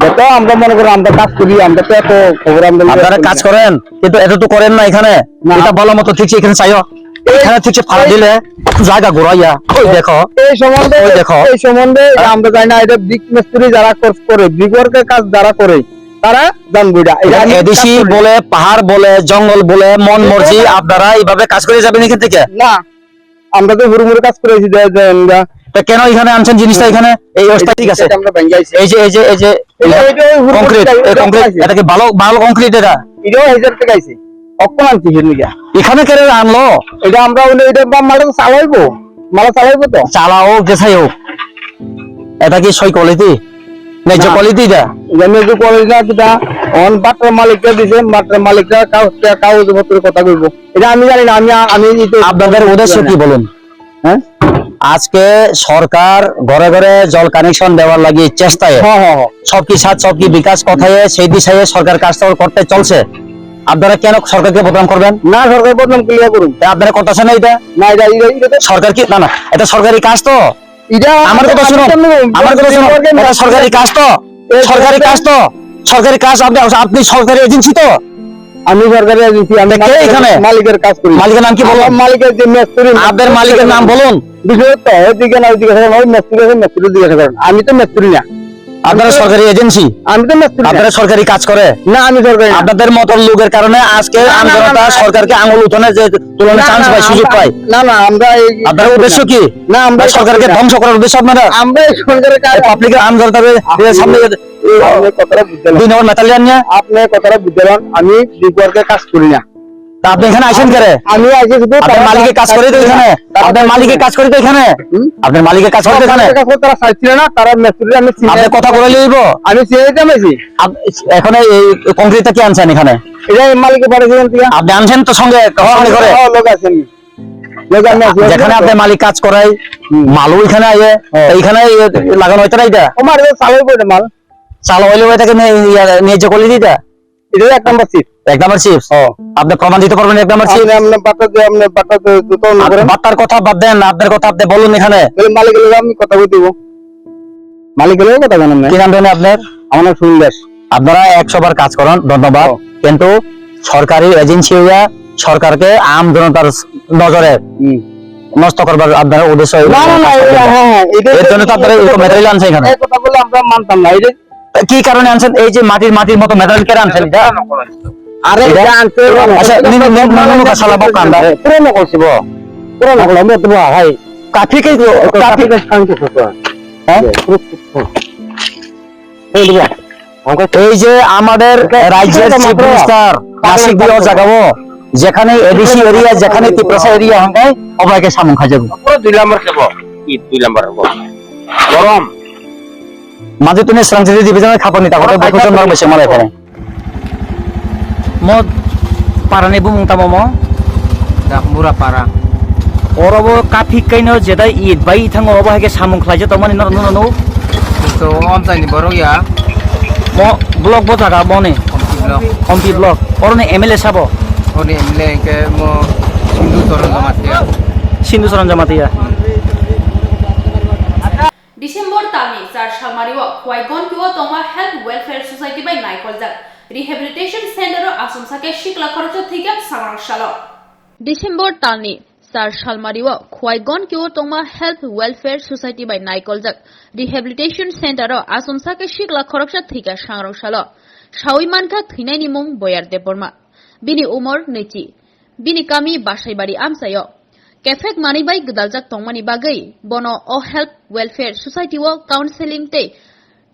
যত আমরা মনে করি আমরা কাজ করি, আমরা তো এত খবর আমরা আপনারা কাজ করেন, কিন্তু এটা তো করেন না এখানে। না। এটা ভালো মতো ঠিক এখানে চাইও। এই এখানে ঠিক ফাড়া এই দিলে একটু জায়গা ঘুরাইয়া, ওই দেখো, এই সম্বন্ধে, ওই দেখো। এই সম্বন্ধে হ্যাঁ? আমরা জানি না, এটা ব্রিক মিস্ত্রি যারা কর-, করে, ব্রিক ওয়ার্কের কাজ যারা করে, তারা জানবো এটা। এটা এটা আমি এডিসি কাজ করি। বলে, পাহাড় বলে, জঙ্গল বলে, মন মর্জি, এটা আপনারা এইভাবে কাজ করে যাবেন এখান থেকে? না, আমরা তো হুড়মুড়ে কাজ করে আছি, দে-, দে-, আমরা তো কেন এখানে আনছেন জিনিসটা এখানে? এই অবস্থা ঠিক আছে? এটা আমরা ভেঙে আইছি। এই যে, এই যে, এই যে, এটা এটা, এটা ওই হুড়মুড়ে কংক্রিট, কাজ, এই এটা কংক্রিট, আছে। এটা কি ভালো, ভালো কংক্রিট এটা? এটাও হাজার টাকা আইছে। অক্ষণ আনছি হিরনিকা। এখানে কেন আনলো? এটা আমরা হইলে এটা বা মালটা তো চালাইবো, মালা চালাইবো তো। চালাও, যেসাই হোক। এটা কি সই কোয়ালিটি? ন্যায্য না। কোয়ালিটি এটা? এটা ন্যায্য কোয়ালিটি না, কিতা? অন বাট্টার মালিকটা দিছে, বাট্টার মালিকটা কাগজ, কাগজপত্রের কথা কইবো। এটা আমি জানি না, আমি, আমি এটা আপনাদের উদ্দেশ্য কি বলুন? হ্যাঁ? আজকে সরকার ঘরে ঘরে জল কানেকশন দেওয়ার লাগি চেষ্টায় হ্যাঁ, হ্যাঁ, হ্যাঁ। সবকি সাথ সবকি বিকাশ কথায় সেই দিশায় সরকার কাজ তো করতে চলছে। আপনারা কেন সরকারকে বদনাম করবেন? না, সরকার বদনাম ক্লিয়ার করুন। তা আপনারা করতেছেন না এটা? না, এটা, এটা, এটা তো সরকার কি? না, না, এটা সরকারি কাজ তো। এটা আমার কথা আমি শুনুন, তো আমার কথা শুনুন। সরকার না। এটা সরকারি কাজ তো। এই সরকারি যে কাজ তো। সরকারি কাজ আপনি, আপনি সরকারি এজেন্সি তো? আমি সরকারি এজেন্সি, আমি তা কে মালিকের, এখানে? মালিকের কাজ করি। মালিকের নাম কি বলুন? আমার মালিকের যে মিস্ত্রি, আপনার মালিকের নাম বলুন। বিষয় তো, এদিকে না, ওইদিকে না, ওই মিস্ত্রি আছে, মিস্ত্রি জিজ্ঞাসা করেন। আমি তো মিস্ত্রি না। আপনারা আমি তো সরকারি এজেন্সি? আমি তো মিস্ত্রি না। আপনারা সরকারি কাজ করে? না, আমি সরকারি না। আপনাদের মতো লোকের কারণে আজকে না, না, আমজনতা না, না। সরকারকে আঙুল উঠানোর যে তুলনা না, চান্স না, পায়, না, সুযোগ আমরা, পায়। না, না, আমরা এই আপনার উদ্দেশ্য কি? না, আমরা না, সরকারকে এই ধ্বংস করার উদ্দেশ্য আপনারা? আমরা এই সরকারের কাজ এই পাবলিকের আমজনতার এই আপনি, সামনে এই আপনি কথাটা বুঝতে না। দুই নম্বর মেটালিয়ান নিয়ে? আপনি কথাটা বুঝতে পারেন, আমি ব্রিক ওয়ার্কের কাজ করি না। তা আপনি এখানে আইছেন কেন? আমি আইছি শুধু আপনার তারা মালিকের কাজ করে তো এখানে। তারা আপনার মালিকের কাজ করে তো এখানে। হুম? আপনার মালিকের কাজ করে তো এখানে। তারা কাজ করে, তারা চাইছিল না, তারা মিস্ত্রি আমি চিনি। আপনি কথা বলে লইব? আমি চিনি তো আমি। আপ-, এখন এই, এই কংক্রিটটা কি আনছেন এখানে? এটা এই মালিকে পাঠিয়েছিলেন, ঠিক আছে? আপনি আনছেন তো সঙ্গে, হ্যাঁ, সঙ্গে করে? হ্যাঁ, লোক আছেন। লোক আমি আছি। যেখানে আপনার মালিক কাজ করায়, হুম। মালও এখানে আয়ে, হ্যাঁ। তো এখানে ইয়ে লাগানো হইতো না এটা? ও মারে, চালাই পড়ে মাল। চালা হইলে ওই তাকে নিয়ে, ইয়া, নিয়ে যে করে দিতা? এটা এক নাম্বার চিপস। এক নাম্বার চিপস? হ্যাঁ। আপনি প্রমাণ দিতে পারবেন এক নাম্বার চিপস? আপনি, আপনি বাট্টা দিয়ে, আপনি বাট্টা দিয়ে দুটো অন্য আপ-, করেন। বাট্টার কথা বাদ দেন, আপনার কথা আপনি বলুন এখানে। তাহলে মালিকের লগে আমি কথা বলতে দিব। মালিকের লগে কথা জানেন না? কি নাম জানেন আপনার? আমার নাম সুনীল দাস। আপনারা একশো বার কাজ করেন, ধন্যবাদ। ও। কিন্তু সরকারি এজেন্সি হইয়া সরকারকে আম জনতার নজরে হুম। নষ্ট করবার আপনারা উদ্দেশ্য হইল না, না, না, কাজ করবেন। এটা, হ্যাঁ, হ্যাঁ, এটা, এর জন্য তো আপনারা এটা, এরকম এটা, ম্যাটেরিয়াল আনছে এখানে। এই কথা বলে আমরা মানতাম না। এটা কি কারণে আনছেন? এই যে মাটির, মাটির মতো ম্যাটেরিয়াল কেন আনছেন এটা? আরে, এটা? এটা আনতে হবে না। আচ্ছা, নি-, নি-, নি-, নি-, নি-, কাঁচা লাভ কান্দা। পুরনো করছি বো। পুরনো করলাম, এত বড়, হাই। কাফি কে, কাফি কে কাম করছে তো। হ্যাঁ? এই যে আমাদের রাজ্যের চিফ মিনিস্টার নাসিক বিহার জাগাবো, যেখানে এডিসি এরিয়া, যেখানে তিপ্রাসা এরিয়া হঙ অবাকে সামুং খাইজাবো। পুরো দুই নম্বর খাবো। কি দুই নম্বর হবো? গরম। মাঝে তুমি শ্রমজীবী ডিভিশনের খাবার নিতে হবে, আচ্ছা, বছর নরম বেশি আমার এখানে। Mo parani bumung tamo mo? Dakmura para. Oro bo kaphik kaino jeda it bai thango, obo hai khe samung khlaijak tongmani norok, norok no? To omchaini borok ya. Mo block bo jaga boni? Ompi block. Ompi block. Oroni M L A sabo? Oroni M L A hwnkhe mo Sindhu Charan Jamatia. Sindhu Charan Jamatia. December talni char salmario Khowai Gonkio tongma Health Welfare Society bai naikoljak Rehabilitation Center o achomsa khe sikla khoroksa thwikha Samrang salo. December talni Sar Salmari o Khwai Gonkio tongma Health Welfare Society bai naikoljak Rehabilitation Center o achomsa khe sikla khoroksa thwikha sangrong salo. Sawi mankha thwinaini mung Boyar Debbarma. Bini umor nwichi. Bini kami Basaibari amchaio. Kephek manwi bai gwdaljak tongmani bagwi bono o Health Welfare Society o counseling tei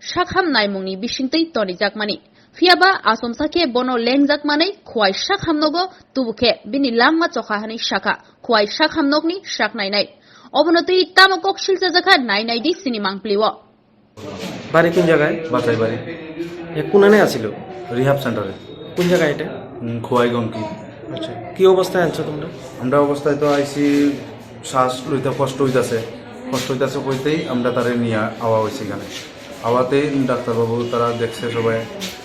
sakham naimungni bisingtwi tonijakmani. Phiyaba achomsa khe bono lengjak manwi Khwai sakham nogo tubu khe bini langma chokha hwnwi sakha. Khwai sakham nokni sak nainai. Obono twi tamo kok silchajakha nai naidi sini mangpli o. বাড়ি কোন জায়গায়? বাসাই বাড়ি। এ কোন আনে আসিল? রিহাব সেন্টারে। কোন জায়গা এটা? উম, খোয়াই গমকি। আচ্ছা, কি অবস্থায় আনছো তোমরা? আমরা অবস্থায় তো আইছি, শ্বাস লইতে কষ্ট হইতাছে। কষ্ট হইতাছে কইতেই আমরা তারে নিয়ে আওয়া হয়েছে এখানে। আওয়াতেই ডাক্তারবাবু তারা দেখছে সবাই,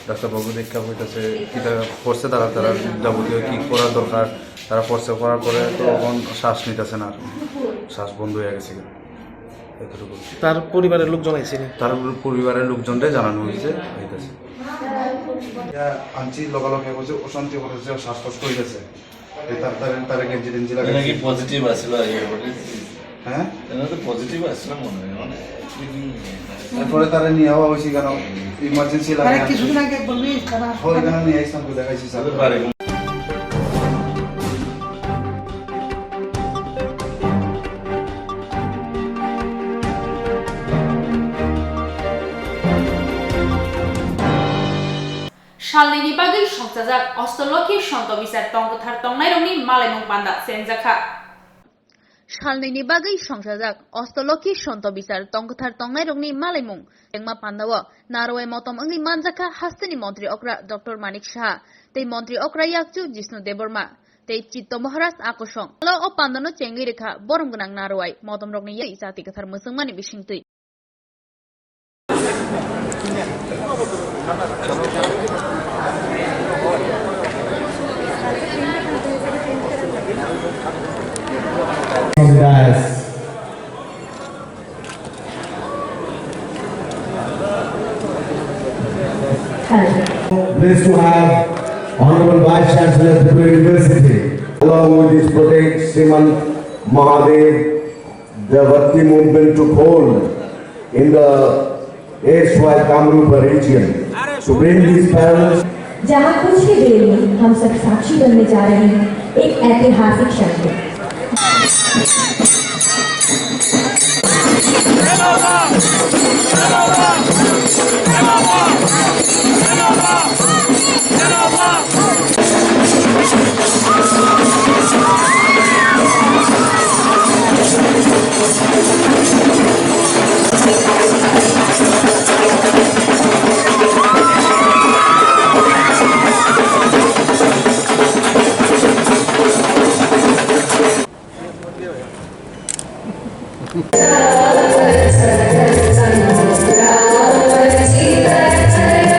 ডাক্তারবাবু দেখা হইতাছে, কিতা করছে তারা, তারা যাবতীয় কি করার দরকার, তারা করছে, করার পরে তো এখন শ্বাস নিতেছে না আর, শ্বাস বন্ধ হয়ে গেছে। এতটুকু। তার পরিবারের লোকজন আইসেনি? তার পরিবারের লোকজনরে জানানো হয়েছে, হইতাছে। ইয়া, আনছি লগালগ হয়ে বলছে, অশান্তি হয়ে গেছে, শ্বাসকষ্ট হয়ে গেছে। এ তার, তার, তার গেঞ্জি টেঞ্জি এটা কি লাগাইছে। পজিটিভ আসলো আগে? হ্যাঁ? এটা তো পজিটিভ আসলো মনে হয়, মানে, এরপরে তারা নিয়ে আওয়া হয়েছে কেন? ইমার্জেন্সি লাগে। আরে, কিছুদিন আগে বললি, তারা হয়, এখানে নিয়ে আসতাম, তো দেখাইছি, স্যার। হতে পারে। Salnini bagwi songchajak Ostolokhi Sonto Bisar tongkwthar tongnairokni malaimung panda chenjakha. Salnini bagwi songchajak Ostolokhi Sonto Bisar tongkwthar tongnairokni malaimung chengma pandao narwai motom wngwi manjakha hasteni montri okra Doctor Manik Saha tei montri okra yakchu Jishnu Debbarma tei Chitto Maharaj Akosong. O pandano chengwi rwkha borom gwnang narwai motomrokni yakchu jati kwthar mwchwngmani bisingtwi. Blessed to have Honorable Vice Chancellor, Tripura University, along with His Protect Sriman Mahadev, the Bhakti movement took hold in the erstwhile Kamrupa region to bring these parallels. जहां कुछ ही देर में हम सब साक्षी बनने जा रहे हैं एक ऐतिहासिक क्षण के।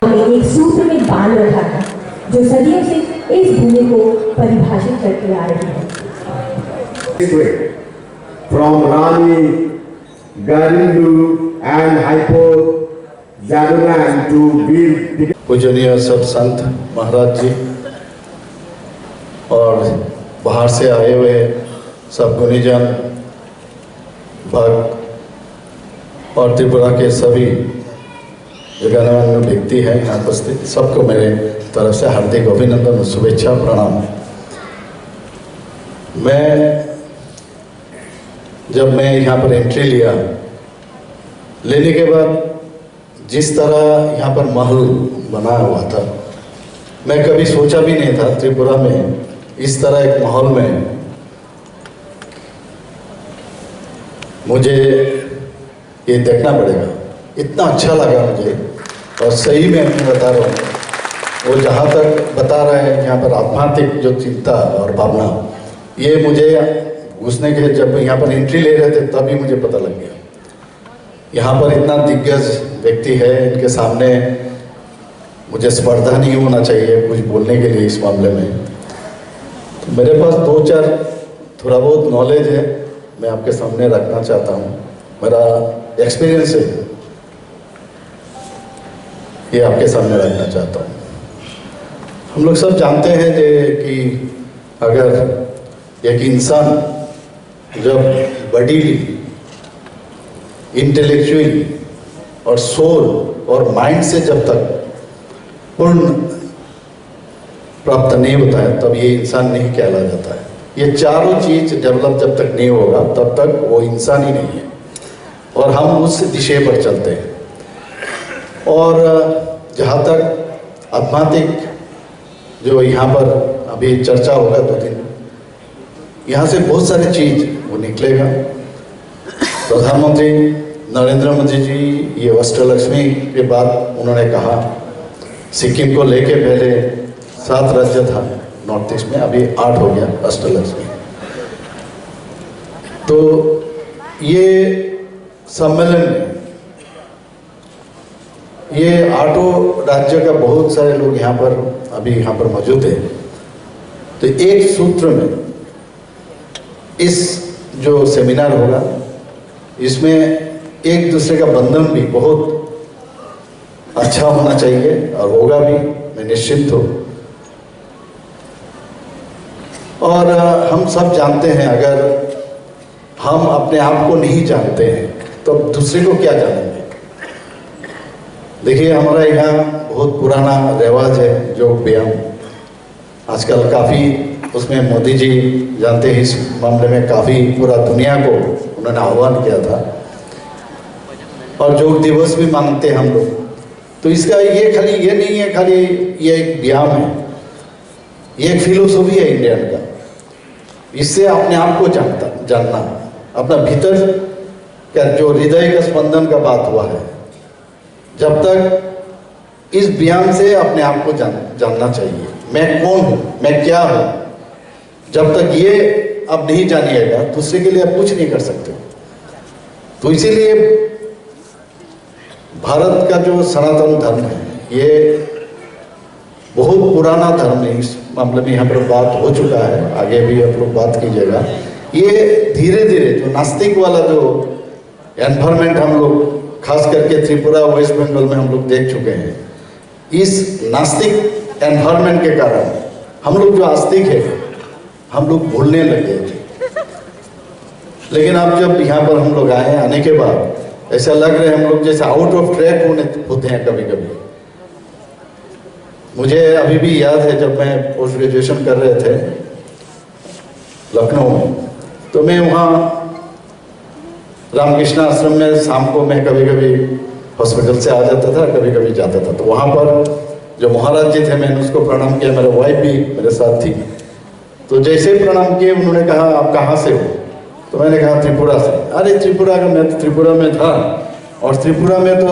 हमें एक सूत्र में बांध रखा है, जो सदियों से इस भूमि को परिभाषित करती आ रही है। From Rani Garindu and Hypo Jadunan to Veer. पूजनीय सब संत महाराज जी और बाहर से आए हुए सब गुणीजन, भक्त और त्रिपुरा के सभी जो गणमान्य व्यक्ति हैं यहाँ उपस्थित, सबको मेरे तरफ से हार्दिक अभिनंदन और शुभेच्छा, प्रणाम। मैं, जब मैं यहाँ पर एंट्री लिया, लेने के बाद जिस तरह यहाँ पर माहौल बना हुआ था, मैं कभी सोचा भी नहीं था त्रिपुरा में इस तरह एक माहौल में मुझे ये देखना पड़ेगा। इतना अच्छा लगा मुझे, और सही में मैं बता रहा हूँ, वो जहाँ तक बता रहे हैं यहाँ पर आध्यात्मिक जो चिंता और भावना, ये मुझे घुसने के, जब यहाँ पर एंट्री ले रहे थे, तभी मुझे पता लग गया। यहाँ पर इतना दिग्गज व्यक्ति है, इनके सामने मुझे स्पर्धा नहीं होना चाहिए कुछ बोलने के लिए इस मामले में। तो मेरे पास दो चार थोड़ा बहुत नॉलेज है, मैं आपके सामने रखना चाहता हूँ। मेरा एक्सपीरियंस है, ये आपके सामने रखना चाहता हूँ। हम लोग सब जानते हैं जे कि अगर एक इंसान जब बॉडी, इंटेलेक्चुअल और सोल और माइंड से जब तक पूर्ण प्राप्त नहीं होता है, तब ये इंसान नहीं कहला जाता है। ये चारों चीज डेवलप जब तक नहीं होगा, तब तक वो इंसान ही नहीं है। और हम उस दिशे पर चलते हैं। और जहाँ तक आध्यात्मिक जो यहाँ पर अभी चर्चा होगा दो दिन, यहाँ से बहुत सारी चीज वो निकलेगा। प्रधानमंत्री नरेंद्र मोदी जी ये अष्टलक्ष्मी के बात उन्होंने कहा, सिक्किम को लेके पहले सात राज्य था नॉर्थ ईस्ट में, अभी आठ हो गया अष्टलक्ष्मी। तो ये सम्मेलन में ये आठों राज्य का बहुत सारे लोग यहाँ पर, अभी यहाँ पर मौजूद हैं। तो एक सूत्र में इस जो सेमिनार होगा, इसमें एक दूसरे का बंधन भी बहुत अच्छा होना चाहिए और होगा भी, मैं निश्चिंत हूँ। और अ, हम सब जानते हैं, अगर हम अपने आप को नहीं जानते हैं, तो दूसरे को क्या जानेंगे? देखिए, हमारा यहाँ बहुत पुराना रिवाज है योग व्यायाम। आजकल काफ़ी उसमें मोदी जी जानते हैं, इस मामले में काफ़ी पूरा दुनिया को उन्होंने आह्वान किया था। और योग दिवस भी मानते हैं हम लोग। तो इसका ये खाली ये नहीं है, खाली ये एक व्यायाम है, ये एक फिलोसॉफी है इंडियन का। इससे अपने आप को जानता, जानना, अपना भीतर का जो हृदय का स्पंदन का बात हुआ है, जब तक इस व्यायाम से अपने आप को जान, जानना चाहिए, मैं कौन हूँ, मैं क्या हूँ। जब तक ये आप नहीं जानिएगा, दूसरे के लिए आप कुछ नहीं कर सकते। तो इसीलिए भारत का जो सनातन धर्म है, ये बहुत पुराना धर्म है। इस मामले में यहाँ पर बात हो चुका है, आगे भी आप लोग बात कीजिएगा। ये धीरे धीरे जो नास्तिक वाला जो एनवायरनमेंट हम लोग, खास करके त्रिपुरा, वेस्ट बंगाल में हम लोग देख चुके हैं, इस नास्तिक एनवायरनमेंट के कारण हम लोग जो आस्तिक है, हम लोग भूलने लगे। लेकिन अब जब यहाँ पर हम लोग आए, आने के बाद ऐसा लग रहा है हम लोग जैसे आउट ऑफ ट्रैक होने होते हैं कभी कभी। मुझे अभी भी याद है, जब मैं पोस्ट ग्रेजुएशन कर रहे थे लखनऊ में, तो मैं वहाँ रामकृष्ण आश्रम में शाम को मैं कभी कभी हॉस्पिटल से आ जाता था, कभी कभी जाता था। तो वहाँ पर जो महाराज जी थे, मैंने उसको प्रणाम किया, मेरे वाइफ भी मेरे साथ थी। तो जैसे ही प्रणाम किए, उन्होंने कहा, "आप कहाँ से हो?" तो मैंने कहा, "त्रिपुरा से।" "अरे, त्रिपुरा का, मैं तो त्रिपुरा में था, और त्रिपुरा में तो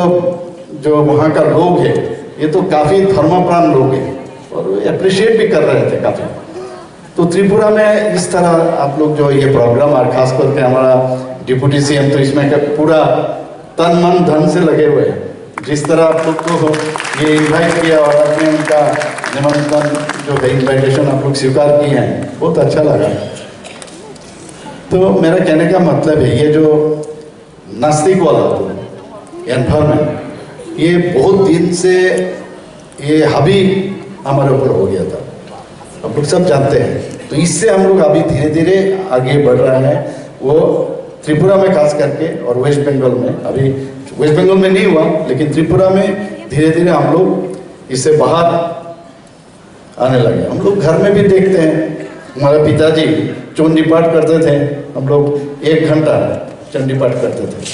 जो वहाँ का लोग है, ये तो काफ़ी धर्मप्राण लोग हैं और अप्रिशिएट भी कर रहे थे काफ़ी।" तो त्रिपुरा में इस तरह आप लोग जो ये प्रोग्राम, और खास करके हमारा डिप्यूटी सीएम तो इसमें का पूरा तन मन धन से लगे हुए हैं। जिस तरह आप लोग को ये इनवाइट किया और आपने उनका निमंत्रण जो है, इनविटेशन आप लोग स्वीकार किए हैं, बहुत अच्छा लगा। तो मेरा कहने का मतलब है, ये जो नास्तिक वाला एनवायरनमेंट, ये बहुत दिन से ये हावी हमारे ऊपर हो गया था, आप लोग सब जानते हैं। तो इससे हम लोग अभी धीरे धीरे आगे बढ़ रहे हैं। वो त्रिपुरा में खास करके और वेस्ट बंगाल में, अभी वेस्ट बंगाल में नहीं हुआ, लेकिन त्रिपुरा में धीरे धीरे हम लोग इससे बाहर आने लगे। हम लोग घर में भी देखते हैं, हमारे पिताजी चंडी पाठ करते थे, हम लोग एक घंटा चंडी पाठ करते थे।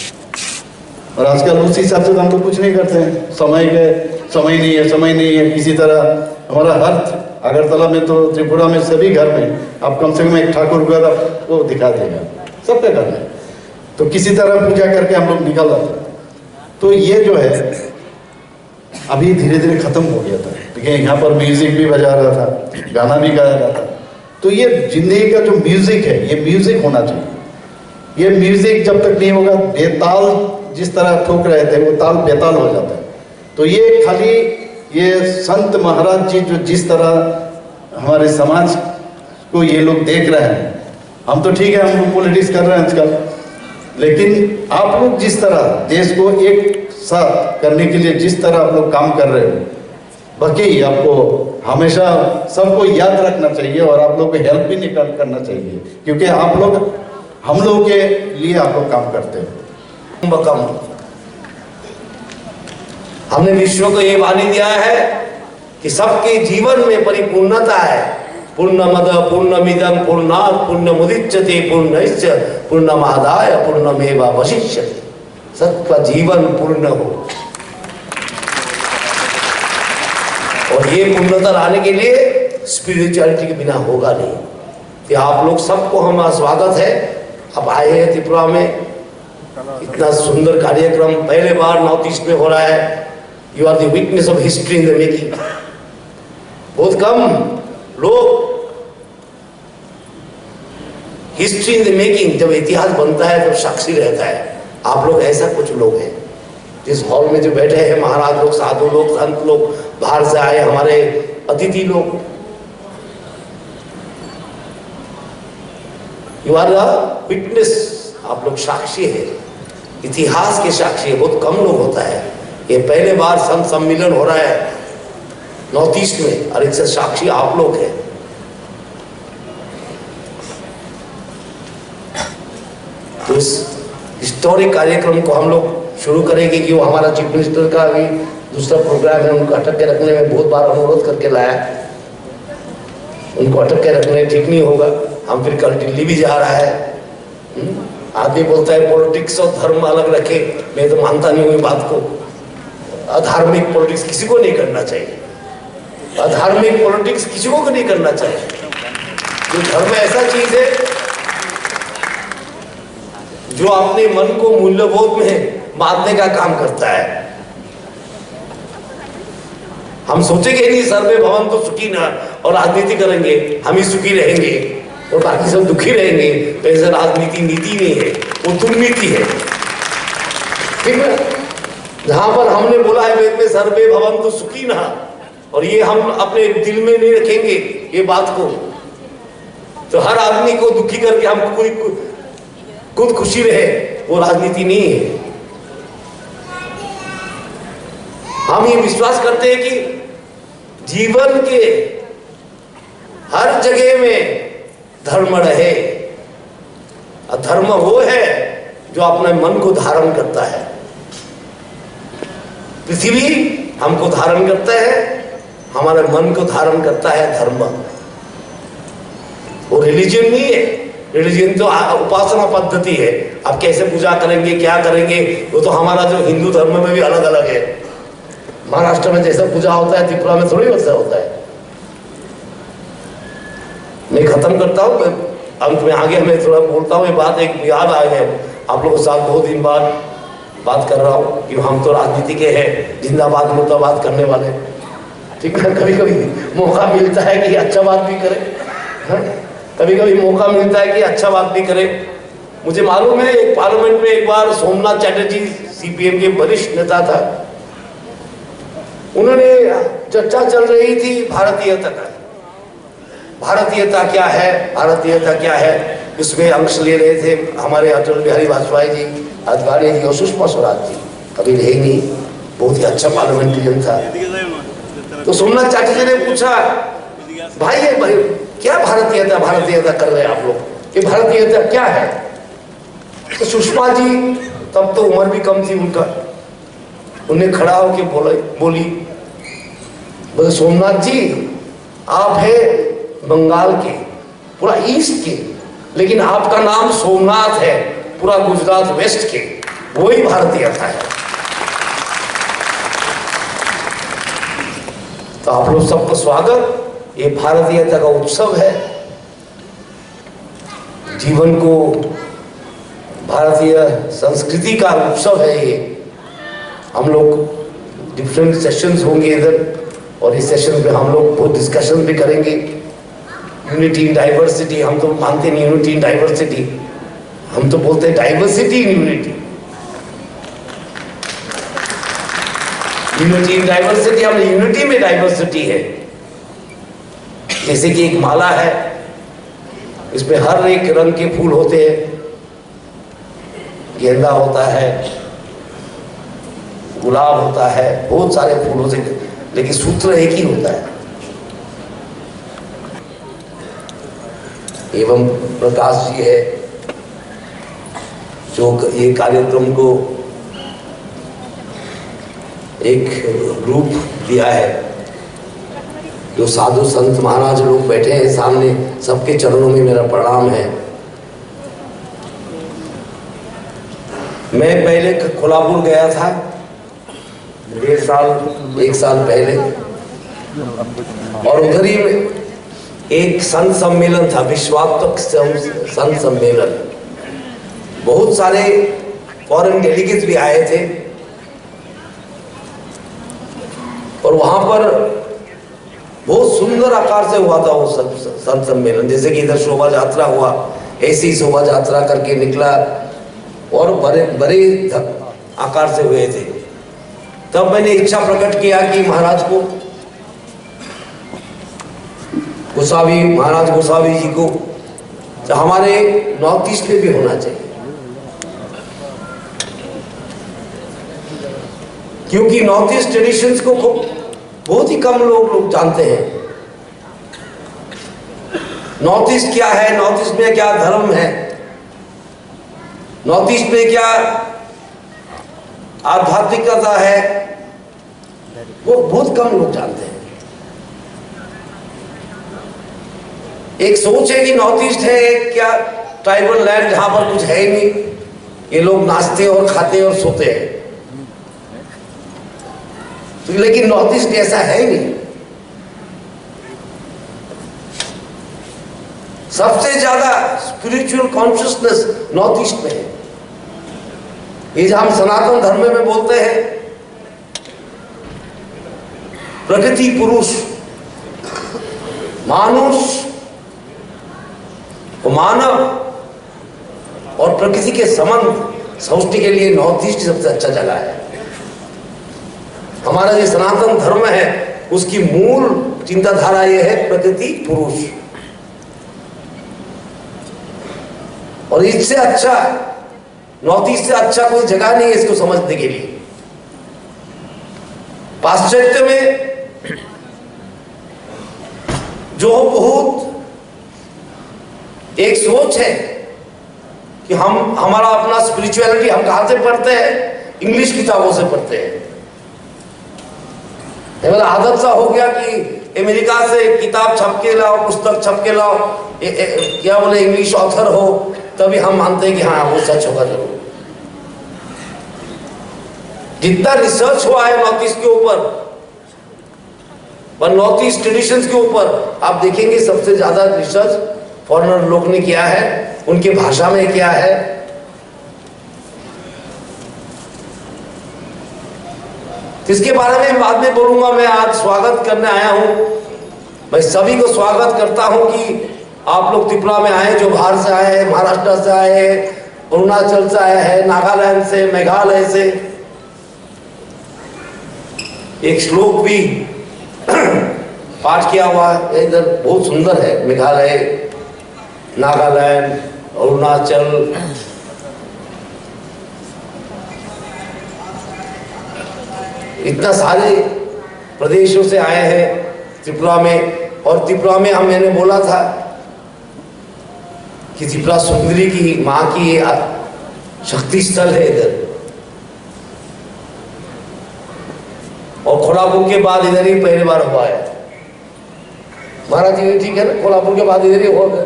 और आजकल उस हिसाब से तो हम लोग कुछ नहीं करते हैं। समय के, समय नहीं है, समय नहीं है। किसी तरह हमारा हर, अगरतला में तो, त्रिपुरा में सभी घर में आप कम से कम एक ठाकुर घर आपको दिखा देगा, सबके घर में। तो किसी तरह पूजा करके हम लोग निकल जाते हैं। तो ये जो है, अभी धीरे धीरे खत्म हो गया था। देखिए, यहाँ पर म्यूजिक भी बजा रहा था, गाना भी गाया रहा था। तो ये जिंदगी का जो म्यूजिक है, ये म्यूजिक होना चाहिए। ये म्यूजिक जब तक नहीं होगा, बेताल जिस तरह ठोक रहे थे, वो ताल बेताल हो जाता है। तो ये खाली ये संत महाराज जी जो जिस तरह हमारे समाज को ये लोग देख रहे हैं, हम तो ठीक है, हम लोग पॉलिटिक्स कर रहे हैं आजकल, लेकिन आप लोग जिस तरह देश को एक साथ करने के लिए जिस तरह आप लोग काम कर रहे हो, बाकी आपको हमेशा सबको याद रखना चाहिए और आप लोग को हेल्प भी निकाल करना चाहिए, क्योंकि आप लोग हम लोगों के लिए आप लोग काम करते हैं। कुंभकम। हमने विश्व को ये वाणी दिया है कि सबके जीवन में परिपूर्णता है। पूर्णमद पूर्णमिदम पूर्णात् पूर्णमुदच्यते पूर्णस्य पूर्णमादाय पूर्णमेवावशिष्यते। सबका जीवन पूर्ण हो। और ये पूर्णता लाने के लिए स्पिरिचुअलिटी के बिना होगा नहीं। तो आप लोग सबको हमारा स्वागत है। आप आए हैं त्रिपुरा में, इतना सुंदर कार्यक्रम पहले बार नॉर्थ ईस्ट में हो रहा है। You are the witness of history in the making। बहुत कम लोग, हिस्ट्री इन द मेकिंग, जब इतिहास बनता है तब साक्षी रहता है। आप लोग ऐसा कुछ लोग हैं। इस हॉल में जो बैठे हैं महाराज लोग, साधु लोग, संत लोग, बाहर से आए हमारे अतिथि लोग, यू आर द विटनेस। आप लोग साक्षी है, इतिहास के साक्षी है। बहुत कम लोग होता है। ये पहले बार संत सम्मेलन हो रहा है नॉर्थ ईस्ट में, और इससे साक्षी आप लोग हैं। तो इस हिस्टोरिक कार्यक्रम को हम लोग शुरू करेंगे कि वो हमारा चीफ मिनिस्टर का भी दूसरा प्रोग्राम है, उनको अटक के रखने में बहुत बार अनुरोध करके लाया। उनको अटक के रखने ठीक नहीं होगा, हम फिर कल दिल्ली भी जा रहा है। हम्म? आदमी बोलता है पॉलिटिक्स और धर्म अलग रखे, मैं तो मानता नहीं हूँ ये बात को। अधार्मिक पॉलिटिक्स किसी को नहीं करना चाहिए, अधार्मिक पॉलिटिक्स किसी को नहीं करना चाहिए। ये धर्म ऐसा चीज है जो अपने मन को मूल्यबोध में बांधने का काम करता है। हम सोचेंगे नहीं सर्वे भवन्तु सुखिनः और राजनीति करेंगे, हम ही सुखी रहेंगे और बाकी सब दुखी रहेंगे, तो ऐसे राजनीति नीति नहीं है, वो दुर्नीति है। ठीक है, जहां पर हमने बोला है वेद में सर्वे भवन्तु सुखिनः, और ये हम अपने दिल में नहीं रखेंगे ये बात को, तो हर आदमी को दुखी करके हम कोई कु-, खुद खुशी रहे, वो राजनीति नहीं है। हम ये विश्वास करते हैं कि जीवन के हर जगह में धर्म रहे। और धर्म वो है जो अपने मन को धारण करता है। पृथ्वी हमको धारण करता है, हमारे मन को धारण करता है धर्म। वो रिलीजन नहीं है, रिलीजन तो आ-, उपासना पद्धति है। आप कैसे पूजा करेंगे, क्या करेंगे, वो तो हमारा जो हिंदू धर्म में भी अलग अलग है। महाराष्ट्र में जैसा पूजा होता है, त्रिपुरा में थोड़ी वैसा होता है। मैं खत्म करता हूँ, मैं अंत में आगे मैं थोड़ा बोलता हूँ, ये बात एक याद आ गया, आप लोगों के साथ बहुत दिन बाद बात कर रहा हूँ कि हम तो राजनीति के हैं, जिंदाबाद मुर्दाबाद करने वाले। ठीक है, कभी कभी मौका मिलता है कि अच्छा बात भी करें, हाँ? कभी कभी मौका मिलता है कि अच्छा बात भी करें। मुझे मालूम है, एक पार्लियामेंट में एक बार सोमनाथ चटर्जी सीपीएम के वरिष्ठ नेता था, उन्होंने, चर्चा चल रही थी भारतीयता का, भारतीयता क्या है, भारतीयता क्या है, उसमें अंश ले रहे थे हमारे अटल बिहारी वाजपेयी जी, आडवाणी जी और सुषमा स्वराज जी, अभी रही नहीं, बहुत ही अच्छा पार्लियामेंटेरियन था। तो सोमनाथ चटर्जी ने पूछा, भाई, ये भाई, क्या भारतीयता, भारतीयता कर रहे हैं आप लोग, ये भारतीयता क्या है? तो सुषमा जी, तब तो उम्र भी कम थी उनका, उन्हें खड़ा होके बोले, बोली, बोले, "सोमनाथ जी, आप है बंगाल के, पूरा ईस्ट के, लेकिन आपका नाम सोमनाथ है, पूरा गुजरात वेस्ट के, वही भारतीयता है।" तो आप लोग सबको स्वागत। ये भारतीयता का उत्सव है। जीवन को, भारतीय संस्कृति का उत्सव है ये। हम लोग डिफरेंट सेशंस होंगे इधर, और इस सेशन में हम लोग बहुत डिस्कशन भी करेंगे। यूनिटी इन डाइवर्सिटी, हम तो मानते नहीं यूनिटी इन डाइवर्सिटी, हम तो बोलते हैं diversity in unity. Unity in diversity, हम यूनिटी में डाइवर्सिटी है। जैसे कि एक माला है, इसमें हर एक रंग के फूल होते हैं, गेंदा होता है, गुलाब होता है, बहुत सारे फूल होते हैं, लेकिन सूत्र एक ही होता है। एवं प्रकाश जी है, जो क-, ये कार्यक्रम को एक रूप दिया है। जो साधु संत महाराज लोग बैठे हैं सामने, सबके चरणों में मेरा प्रणाम है। मैं पहले क-, कोल्हापुर गया था, डेढ़ साल, एक साल पहले, और उधर ही एक संत सम्मेलन था, विश्वात्मक सं-, संत सम्मेलन। बहुत सारे फॉरेन डेलीगेट्स भी आए थे और वहां पर बहुत सुंदर आकार से हुआ था वो संत, संत सम्मेलन। जैसे कि इधर शोभा यात्रा हुआ, ऐसी शोभा यात्रा करके निकला और बड़े, बड़े ध-, आकार से हुए थे। तब मैंने इच्छा प्रकट किया कि महाराज को, गोसावी, महाराज गोसावी जी को, तो हमारे नॉर्थ ईस्ट में भी होना चाहिए, क्योंकि नॉर्थ ईस्ट ट्रेडिशंस को खूब, बहुत ही कम लोग, लोग जानते हैं। नॉर्थ ईस्ट क्या है, नॉर्थ ईस्ट में क्या धर्म है, नॉर्थ ईस्ट में क्या आध्यात्मिकता है, वो बहुत कम लोग जानते हैं। एक सोच है कि नॉर्थ ईस्ट है एक क्या ट्राइबल लैंड, जहां पर कुछ है ही नहीं, ये लोग नाचते और खाते और सोते हैं। तो लेकिन नॉर्थ ईस्ट ऐसा है ही नहीं। सबसे ज्यादा स्पिरिचुअल कॉन्शियसनेस नॉर्थ ईस्ट में है। ये जो हम सनातन धर्म में बोलते हैं, प्रकृति पुरुष, मानुष, मानव और प्रकृति के संबंध समझने के लिए नॉर्थ ईस्ट सबसे अच्छा जगह है। हमारा जो सनातन धर्म है, उसकी मूल चिंताधारा ये है प्रकृति पुरुष। और इससे अच्छा, नॉर्थ ईस्ट से अच्छा कोई जगह नहीं है इसको समझने के लिए। पाश्चात्य में जो बहुत एक सोच है कि हम, हमारा अपना स्पिरिचुअलिटी हम कहाँ से पढ़ते हैं? इंग्लिश किताबों से पढ़ते हैं। ये वाला आदत सा हो गया कि अमेरिका से किताब छप के लाओ, पुस्तक छप के लाओ, ए, ए, क्या बोले, इंग्लिश ऑथर हो, तभी हम मानते हैं कि हाँ, वो सच होगा जरूर। जितना रिसर्च हुआ है नॉर्थ ईस्ट के ऊपर, पर नॉर्थ ईस्ट ट्रेडिशंस के ऊपर आप देखेंगे, सबसे ज्यादा रिसर्च फॉरेनर लोग ने किया है, उनके भाषा में किया है। इसके बारे में बाद में बोलूंगा। मैं आज स्वागत करने आया हूं। मैं सभी को स्वागत करता हूं कि आप लोग त्रिपुरा में आए, जो बाहर से आए हैं, महाराष्ट्र से आए हैं, अरुणाचल से आए हैं, नागालैंड से, मेघालय से। एक श्लोक भी पाठ किया हुआ है इधर, बहुत सुंदर है। मेघालय, नागालैंड, अरुणाचल, इतना सारे प्रदेशों से आए हैं त्रिपुरा में। और त्रिपुरा में हम, मैंने बोला था कि त्रिपुरा सुंदरी की माँ की ये शक्ति स्थल है इधर। और कोल्हापुर के बाद इधर ही पहली बार हुआ है। महाराज जी, ठीक है ना, कोल्हापुर के बाद इधर ही हुआ है।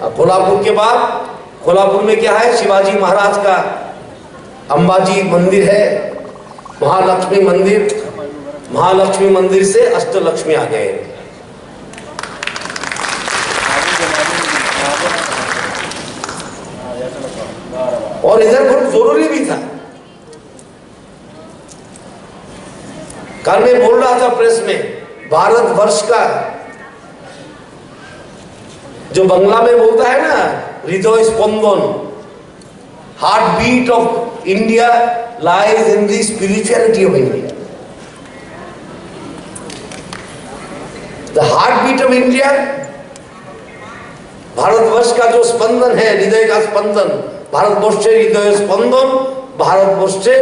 अब कोल्हापुर के बाद, कोल्हापुर में क्या है, शिवाजी महाराज का अंबाजी मंदिर है, महालक्ष्मी मंदिर, महालक्ष्मी मंदिर से अष्टलक्ष्मी आ गए। और इधर बहुत जरूरी भी था। कल मैं बोल रहा था प्रेस में, भारतवर्ष का जो बंगला में बोलता है ना, हृदय स्पंदन, heartbeat of India lies in the spirituality of India. The heartbeat of India, Bharatvarsha का जो स्पंदन है, হৃদয় का स्पंदन, ভারতবর্ষের হৃদয় স্পন্দন ভারতবর্ষের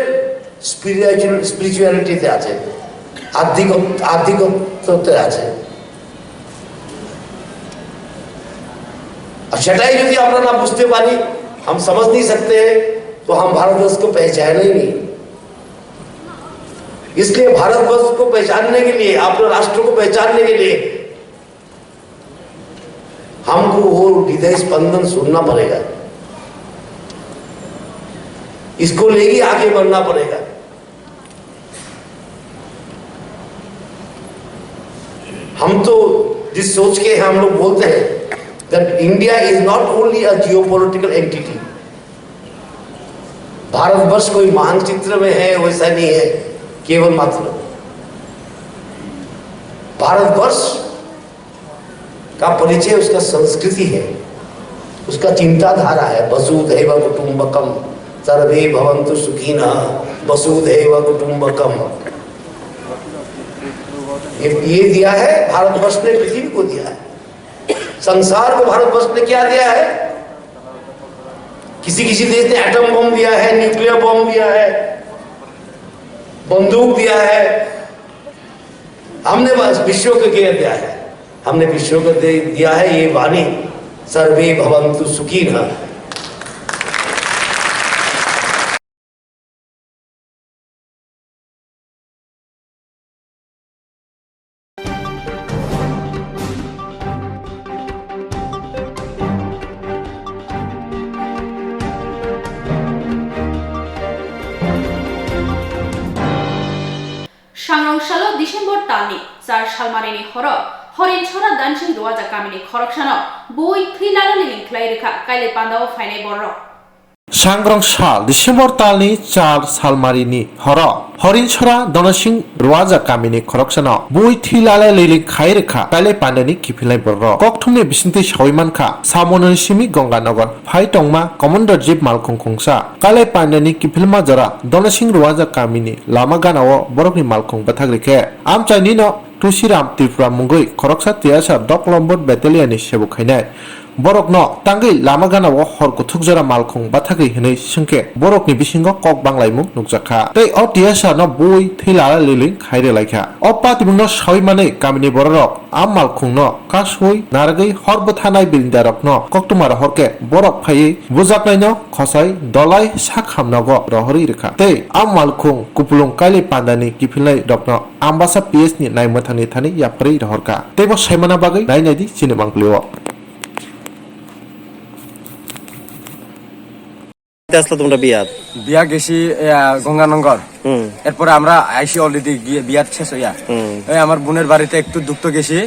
স্পিরিচুয়াল, স্পিরিচুয়ালিটিতে আছে, আধ্যাত্মিক, আধ্যাত্মিকত্বতে আছে। আর সেটাই যদি আমরা না বুঝতে পারি, हम समझ नहीं सकते, तो हम भारतवर्ष को पहचाने ही नहीं। इसलिए भारतवर्ष को पहचानने के लिए, अपने राष्ट्र को पहचानने के लिए हमको वो हृदय स्पंदन सुनना पड़ेगा, इसको लेके आगे बढ़ना पड़ेगा। हम तो जिस सोच के हम लोग बोलते हैं that India is not only a geopolitical entity, Bharatvarsh कोई मानचित्र में है वैसा नहीं है, केवल मात्र भारतवर्ष का परिचय उसका संस्कृति है, उसका चिंताधारा है। वसुधैव कुटुंबकम, सर्वे भवंतु सुखिनः, वसुधैव कुटुंबकम। ये, ये दिया है भारतवर्ष ने, पृथ्वी को दिया है। संसार को भारतवर्ष ने क्या दिया है? किसी किसी देश ने एटम बम दिया है, न्यूक्लियर बम दिया है, बंदूक दिया है। हमने बस विश्व को क्या दिया है? हमने विश्व को दे दिया है ये वाणी, सर्वे भवंतु सुखिनः। Sangrong salo December talni char salmarini horo Horinchora Dansing Ruaja kamini khoroksano bui thwi lala liling khlai rwkha kailai pandao phainai borok. Sangrong sal December talni char salmarini horo Horinchora Dansing Ruaja kamini khoroksano bui thwi lala liling khai rwkha kailai pandani kiphilnai borok. Kokthumni bisingtwi sawi mankha, Samononi simi Gonganagar phai tongma Commander Jeep malkhung khungsa. Kalai pandani kiphilma jora Donosing Ruwaja kamini lama ganao borokni malkhung bwthak rikhe amchainino Tusiram Tripura mungwi khoroksa tiyasa dok lombor battalion ni sebuk khainai. Borokno tangwi lama ganao hor kuthuk jora malkhung bwthakwi hinwi swngkhe borokni bisingo kok banglaimung nukjakha. Tei o tiyasa no bui thwi lala liling khai rwlaikha. O patimungno sawi manwi kamini bororok a malkhungno kasui narwgwi hor bwthanai birindarokno koktwma rohorkhe borok phaiwi bujaknaino khosai dolai sak hamnogo rohorwi rwkha. Tei a malkhung kupulung kailai pandani kiphilnai rokno Ambasa P S ni naimwthangni thani yapharwi rohorkha. Teibo saimana bagwi nainai di chini mangpilio. আসলে তোমরা বিয়াত? বিয়া গেছি, এ, আ, গঙ্গানগর। হুম। এরপরে আমরা আইসি already গিয়ে বিয়াত শেষ হইয়া। হুম। এই আমার বোনের বাড়িতে একটু দুঃখ গেছি।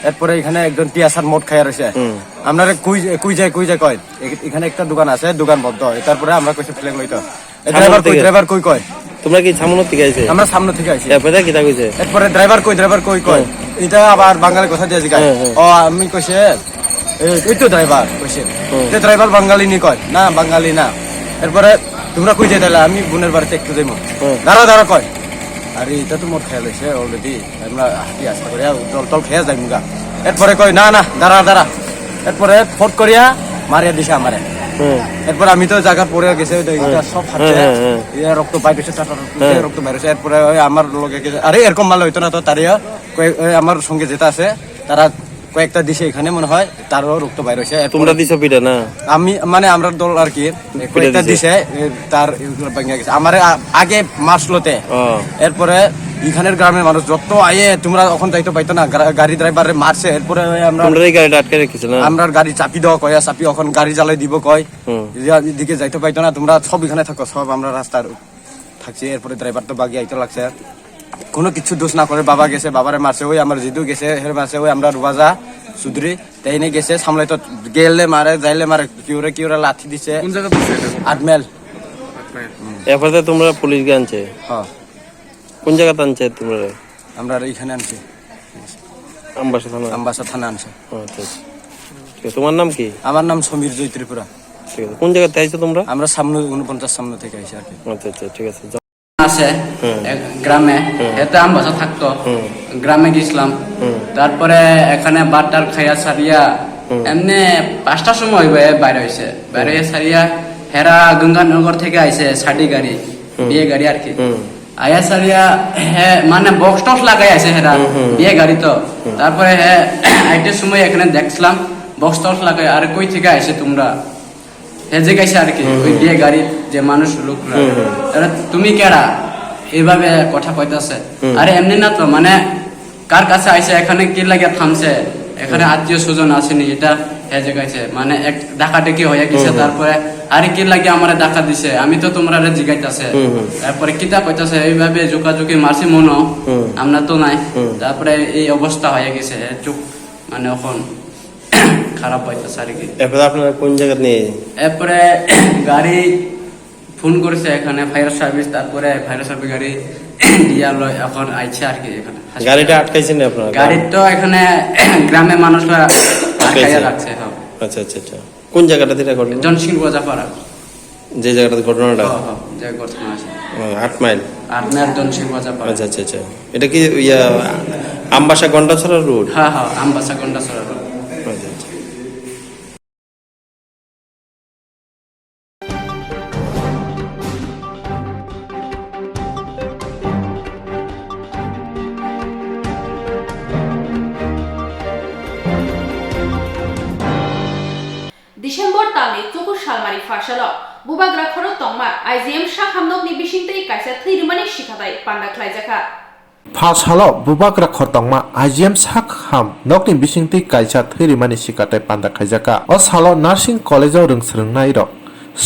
এরপরে এখানে একজন টিয়া স্যার মদ খাইয়া রয়েছে। হুম। আপনারা কই, কই যায়, কই যায় কয়? এ-, এখানে একটা দোকান আছে, দোকান বন্ধ। তারপরে আমরা কইছে ফ্ল্যাগ লইতো। এ, সামনে ড্রাইভার কই, থেকে? ড্রাইভার কই কয়? তোমরা কি সামনে থেকে আইছে? আমরা সামনে থেকে আইছি। এরপরে কিতা কইছে? এরপরে ড্রাইভার কই, ড্রাইভার কই কয়? হুম। এটা আবার বাঙালি কথা দিয়ে জিজ্ঞাসা। হ্যাঁ, হ্যাঁ। ও, আমি কইছে, "এ, এই তো ড্রাইভার," কইছে। হুম। "তে ড্রাইভার বাঙালি নি?" কয়, "না, বাঙালি না।" এরপরে, "তোমরা কই যাইতালা?" "আমি বোনের বাড়িতে একটু যাইমু।" হুম। "দাঁড়া, দাঁড়া," কয়। "আরে, এটা তো মোর খেয়াল হইছে already। আমরা হাঁটি আস্তে করে জল টল খেয়ে যাইমু গা।" এরপরে কয়, "না, না, দাঁড়া, দাঁড়া।" এরপরে ফট করিয়া মারিয়া দিছে আমারে। হুম। এরপর আমি তো জায়গা পড়ে গেছে, ওই যে হুম। এটা সব ফাটছে। হ্যাঁ, হ্যাঁ, হ্যাঁ। ইয়া রক্ত বাইর হইছে, টাটা রক্ত, হ্যাঁ। রক্ত বাইর হইছে। এরপরে ওই আমার লগে গেছে, আরে এরকম মারলে হইতো না তো, তারে কয়েক-, ওই আমার সঙ্গে যেটা আছে, তারা কয়েকটা দিছে এখানে মনে হয়, তারও রক্ত বাইর হইছে। এরপরে তোমরা দিছো পিটা না? আমি, মানে, আমরার দল আর কি, পিটা কয়েকটা দিছে। দিছে, এ, তার এগুলো ভেঙে গেছে। আমারে আ-, আগে মারছিল তে। ও। এরপরে এখানের গ্রামের মানুষ যত আয়ে, তোমরা এখন যাইতে পাইতো না, গা-, গাড়ি ড্রাইভাররে মারছে। এরপরে ওই আমরা তোমরা এই গাড়িটা আটকে রেখেছো না? আমরার গাড়ি চাপি দেওয়া কয়, চাপি এখন গাড়ি জ্বালাই দিব কয়। হুম। যে এদিকে যাইতে পাইতো না, তোমরা সব এখানে থাকো, সব আমরা রাস্তার থাকছি। এরপরে ড্রাইভার তো বাগি আইতে লাগছে, কোনো কিছু দোষ না করে বাবা গেছে, বাবারে মারছে, ওই আমার জিদু গেছে, হের মারছে, ওই আমরা রুবাজা চৌধুরী, তাই নিয়ে গেছে, সামলাইতো গেলে মারে, যাইলে মারে, কিউরে কিউরে লাথি দিছে। কোন জায়গা দিছে এটা? আটমেল। আটমেল। এরপরে তোমরা পুলিশ গিয়ে আনছে? হ্যাঁ। কোন জায়গাতে আনছে তোমরা? আমরা আর এখানে আনছি। আমবাসা থানা? আমবাসা থানা আনছে। ও, আচ্ছা, আচ্ছা। ঠিক আছে, তোমার নাম কি? আমার নাম সমীর জয় ত্রিপুরা। ঠিক আছে, কোন জায়গাতে আইছো তোমরা? আমরা সামনে ঊনপঞ্চাশ সামনে থেকে আইছি আর কি। আচ্ছা, আচ্ছা, ঠিক আছে, যাও। আছে, হুম। এক গ্রামে, হুম। এতে আমবাসা থাকতো। হুম। গ্রামে গেছিলাম। হুম। তারপরে এখানে বাটার খাইয়া সারিয়া, হুম। এমনি পাঁচটার সময় হইবে বাইরে হইছে। বাইরে হুম। সারিয়া হেরা গঙ্গানগর থেকে আইছে সাডি গাড়ি, হুম। বিয়ে গাড়ি আর কি। হুম। আয়া সারিয়া হে মানে বক্স টক্স লাগাই আছে হেরা, হুম, হুম। বিয়ে গাড়ি তো। হুম। তারপরে হে আইতে সময় এখানে দেখছিলাম বক্স টক্স লাগাই, "আরে কই থেকে আইছে তোমরা?" হেজে গাইছে আর কি, হুম, ওই হুম। বিয়ে গাড়ি যে মানুষ লোকরা। হুম, হুম। এরা তুমি কেডা? এইভাবে কথা কইতাছে। হুম। আরে এমনি না তো, মানে কার কাছে আইছে, এখানে কি লাগে থামছে, এখানে হুম। আত্মীয় স্বজন আসেনি, এটা হেজে গাইছে, মানে এক ডাকাডাকি হয়ে গেছে, হুম, হুম। তারপরে আরে কি লাগে আমারে ডাকা দিছে, আমি তো তোমরা জিগাইতাছে। হুম, হুম। তারপরে কিতা কইতাছে, এইভাবে জোকাজুকি মারছি মনো, হুম। আমরা তো নাই। হুম। তারপরে এই অবস্থা হয়ে গেছে, চুপ, মানে এখন খারাপ পাইতেছে আর কি। এরপরে আপনারা কোন জায়গা নিয়ে? এরপরে গাড়ি ফোন করেছে এখানে ফায়ার সার্ভিস, তারপরে ফায়ার সার্ভিস গাড়ি দিয়ে আনলো, এখন আইছে আর কি এখানে। গাড়িটা আটকাইছেন আপনারা? গাড়ি তো এখানে গ্রামের মানুষরা আটকাইছে? আটকাইয়া রাখছে, হ্যাঁ। আচ্ছা, আচ্ছা, আচ্ছা। কোন জায়গাটা থেকে ঘটনা? জনসিংহ বাজাপাড়া। যে জায়গাটাতে ঘটনাটা? হ্যাঁ, হ্যাঁ, যে ঘটনা আছে। ও, আট মাইল? আট মাইল জনসিংহ বাজাপাড়া। আচ্ছা, আচ্ছা, আচ্ছা। এটা কি ইয়া আমবাসা গন্ডাছড়া রোড? হ্যাঁ, হ্যাঁ, আমবাসা গন্ডাছড়া রোড। আচ্ছা, আচ্ছা। December talni chukur salmari pharsalo Bubagra khoro tongma I G M sakham nokni bisingtwi kaisa thwi rwmani sikhatai panda khlaijakha. Pha salo Bubagra khortongma I G M sakham nokni bisingtwi kaisa thwi rimani sikatai panda khaijakha. O salo nursing college-o rwng swrwngnairok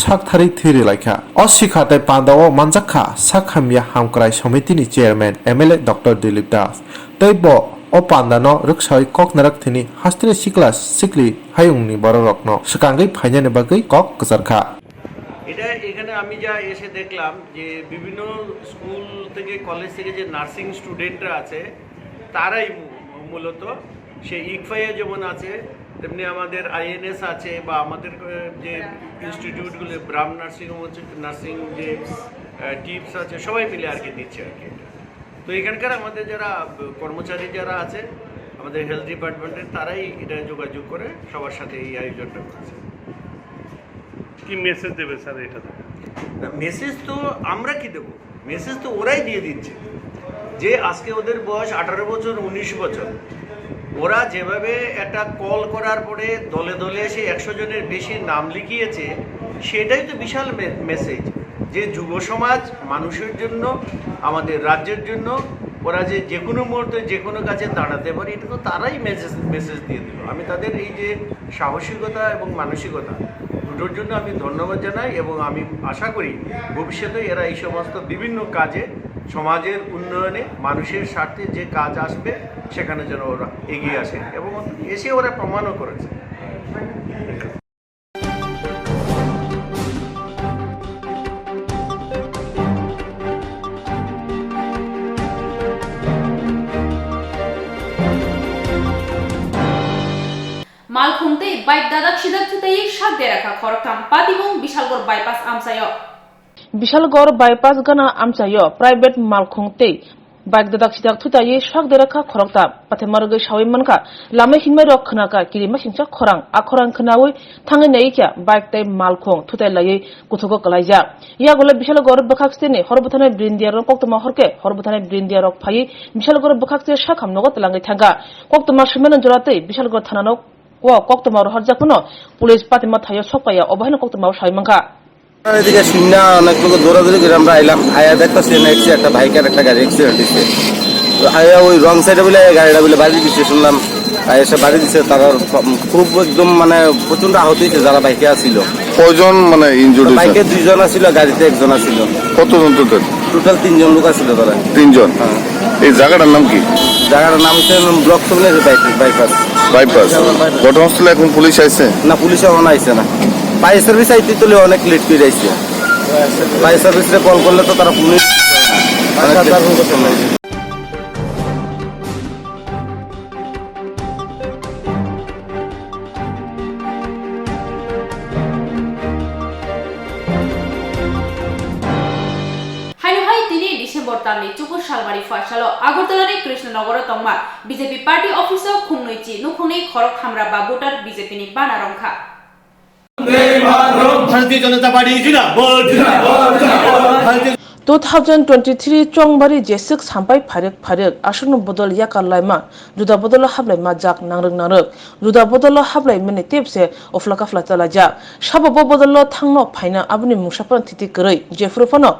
sakthari thwi rilaikha. O sikatai pandao manjakha sakhamya hamkrai somitini chairman M L A Doctor Dilip Das. Tei bo o pandano rwksawi kok narak thwini hasteni sikla sikli hayungni bororokno swkangwi phainani bagwi kok kwcharkha. এটা এখানে আমি যা এসে দেখলাম যে বিভিন্ন স্কুল থেকে, কলেজ থেকে যে নার্সিং স্টুডেন্টরা আছে, তারাই মূ-, মূলত সেই ইকফাইয়ে যেমন আছে, তেমনি আমাদের আইএনএস আছে, বা আমাদের, আহ, যে ইনস্টিটিউটগুলো, ব্রাম নার্সিং হোম হচ্ছে, নার্সিং যে, আহ, টিপস আছে, সবাই মিলে আর কি দিচ্ছে আর কি এটা। তো এখানকার আমাদের যারা, আহ, কর্মচারী যারা আছে, আমাদের হেলথ ডিপার্টমেন্টের, তারাই এটা যোগাযোগ করে সবার সাথে এই আয়োজনটা করেছে। কি মেসেজ দেবে স্যার এটাতে? না, মেসেজ তো আমরা কি দেবো? মেসেজ তো ওরাই দিয়ে দিচ্ছে যে আজকে ওদের বয়স আঠারো বছর, উনিশ বছর। ওরা যেভাবে একটা কল করার পরে দলে দলে এসে একশো জনের বেশি নাম লিখিয়েছে, সেটাই তো বিশাল মে-, মেসেজ যে যুব সমাজ মানুষের জন্য, আমাদের রাজ্যের জন্য ওরা যে যে কোনো মুহূর্তে যে কোনো কাজে দাঁড়াতে পারে, এটা তো তারাই মেসেজ, মেসেজ দিয়ে দিল। আমি তাদের এই যে সাহসিকতা এবং মানসিকতা দুটোর জন্য আমি ধন্যবাদ জানাই এবং আমি আশা করি ভবিষ্যতে এরা এই সমস্ত বিভিন্ন কাজে সমাজের উন্নয়নে মানুষের স্বার্থে যে কাজ আসবে সেখানে যেন ওরা এগিয়ে আসে এবং এসে ওরা প্রমাণও করেছে। Malkhung tei bike dadak sidak thutaiwi sak derakha khoroktham, patimung Bishalgor bypass amchaio. Bishalgor bypass gana amchaio private malkhung tei bike dadak sidak thutaiwi sak derakha khoroktham, patimung rwgwi sawi mankha, lama hinmai rok khwnakha kirima singcha khorang, a khorang khwnawi thangwi naikha bike tei malkhung thutai laiwi kuthugo kwlaijak. Yagulo Bishalgor bwkhak steni hor bwthanai brindia rok koktwma horkhe hor bwthanai brindia rok phaiwi Bishalgor bwkhak ste sakham nogo twlangwi thangkha. Koktwma swimano jora twi Bishalgor thanano o koktwma rohorjak phano police patima thaio sokpaiya, obo haino koktwma o sawi mankha. এদিকে শুননা অনেক লোক দৌড়াদৌড়ি করে আমরা আইলাম, আয়া দেখতেছি এনে একশো একটা বাইক আর একটা গাড়ি অ্যাক্সিডেন্ট হয়েছে। তো আয়া ওই রং সাইডে বলে এই গাড়িটা বলে বাড়ি দিচ্ছে শুনলাম, আর এসে বাড়ি দিচ্ছে তারা খুব একদম মানে প্রচণ্ড আহত হয়েছে যারা বাইকে আসছিল। কয়জন মানে ইনজুর্ড হয়েছে? বাইকে দুইজন আসছিল, গাড়িতে একজন আসছিল। কতজন টোটাল? টোটাল তিনজন লোক আসছিল তারা। তিনজন? হ্যাঁ। এই জায়গাটার নাম কি? জায়গাটার নাম হচ্ছে ব্লক সেভেনের বাইপাস। বাইপাস। ঘটনাস্থলে এখন পুলিশ আইছে? না, পুলিশ এখন আইছে না। ফায়ার সার্ভিস আইতে তো অনেক লেট করে আইছে। ফায়ার সার্ভিসে কল করলে তো তারা পুলিশ অনেক লেট করে। Haino hai tini December talni chukur salmari pharsalo Agartalani Krishnanogoro tongma B J P party office-o khungnwi chi nukhungni khorok hamra ba voter B J P ni bana romkha. ভারতীয় জনতা পার্টি জিন্দাবাদ। ভারতীয় Two thousand twenty-three Chongbari jeswk sampai phairwk phairwk aswkno bodol yakar laima, juda bodolo haplaima jak nangrwk nangrwk, juda bodolo haplaimani tepse ofla kafla chalaijak. Sabo bo bodolo thangno phaina aboni mungsa phano thiti kwrwi, jephru phano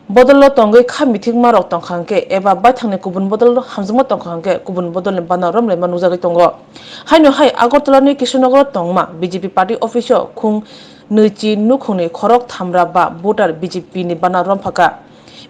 bodolo tongwi kha mithikma rok tongkha hwnkhe eba baithangni kubun bodolo hamjakma tongkha hwnkhe kubun bodolni bana romlaima nukjagwi tongo. Haino hai Agartala ni Kishannagar tongma B J P party office o khung nwichi nukhungni khorok thamra ba voter B J P ni bana romphakha.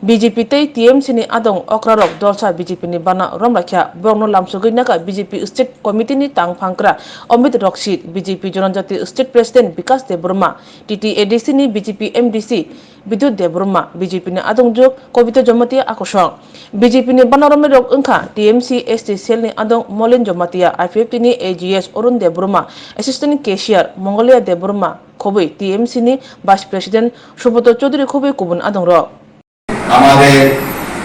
B J P tei T M C ni adong okrarok dolsa B J P ni bana romlaikha. Borokno lamsogwi naka B J P state committee ni tangphangkra Amit Roksit, B J P Janajati state president Bikas Debbarma, T T A D C ni B J P M D C Bidyut Debbarma, B J P ni adongjwk Kobita Jamatia akosong. B J P ni bana romnairok wngkha T M C S T cell ni adong Molin Jamatia, I P F T ni A G S Arun Debbarma, assistant cashier Mongolia Debbarma khobwi, T M C ni vice president Subodro Chaudhary khobwi kubun adongrok. আমাদের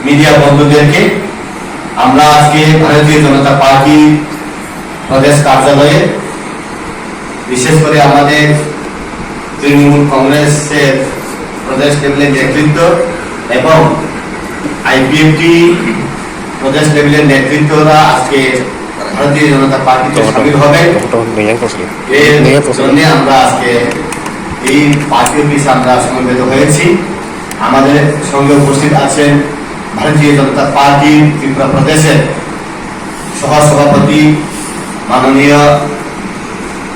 মিডিয়া বন্ধুদেরকে আমরা আজকে ভারতীয় জনতা পার্টি প্রদেশ কার্যালয়ে, বিশেষ করে আমাদের তৃণমূল কংগ্রেসের প্রদেশ লেভেলের নেতৃত্ব এবং আইপিএফটি প্রদেশ লেভেলের নেতৃত্বরা আজকে ভারতীয় জনতা পার্টিতে সামিল হবেন। এর জন্য আমরা আজকে এই পার্টি অফিসে আমরা সমবেত হয়েছি। আমাদের সঙ্গে উপস্থিত আছেন ভারতীয় জনতা পার্টি ত্রিপুরা প্রদেশের সহ সভাপতি মাননীয়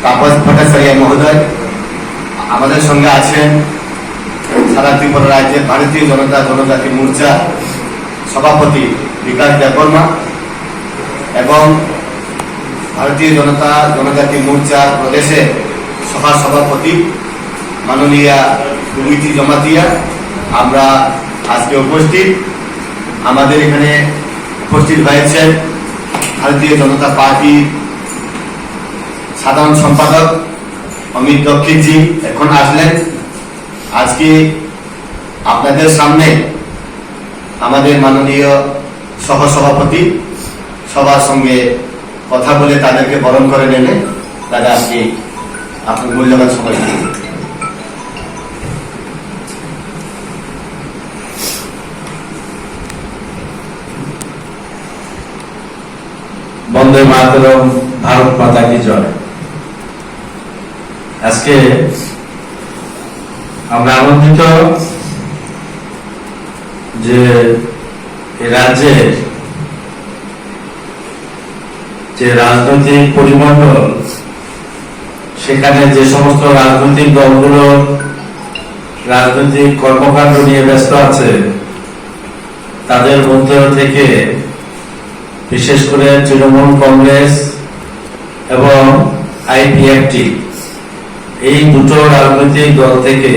তাপস ভট্টাচার্য মহোদয়। আমাদের সঙ্গে আছেন সারা ত্রিপুরা রাজ্যের ভারতীয় জনতা জনজাতি মোর্চা সভাপতি বিকাশ দেববর্মা এবং ভারতীয় জনতা জনজাতি মোর্চা প্রদেশের সহ সভাপতি মাননীয়া সুনীতি জমাতিয়া। আমরা আজকে উপস্থিত, আমাদের এখানে উপস্থিত হয়েছেন ভারতীয় জনতা পার্টির সাধারণ সম্পাদক অমিত দক্ষিণজি এখন আসলেন। আজকে আপনাদের সামনে আমাদের মাননীয় সহসভাপতি সবার সঙ্গে কথা বলে তাদেরকে বরণ করে নেবে। তারা আজকে আপনার মূল্যবান সময় দিন। বন্দে মাতরম, ভারত মাতা কি জয়। আজকে আমরা আনন্দিত যে এই রাজ্যের যে রাজনৈতিক পরিমণ্ডল, সেখানে যে সমস্ত রাজনৈতিক দলগুলো রাজনৈতিক কর্মকাণ্ড নিয়ে ব্যস্ত আছে, তাদের মধ্য থেকে বিশেষ করে তৃণমূল কংগ্রেস এবং আইপিএফটি, এই দুটো রাজনৈতিক দল থেকে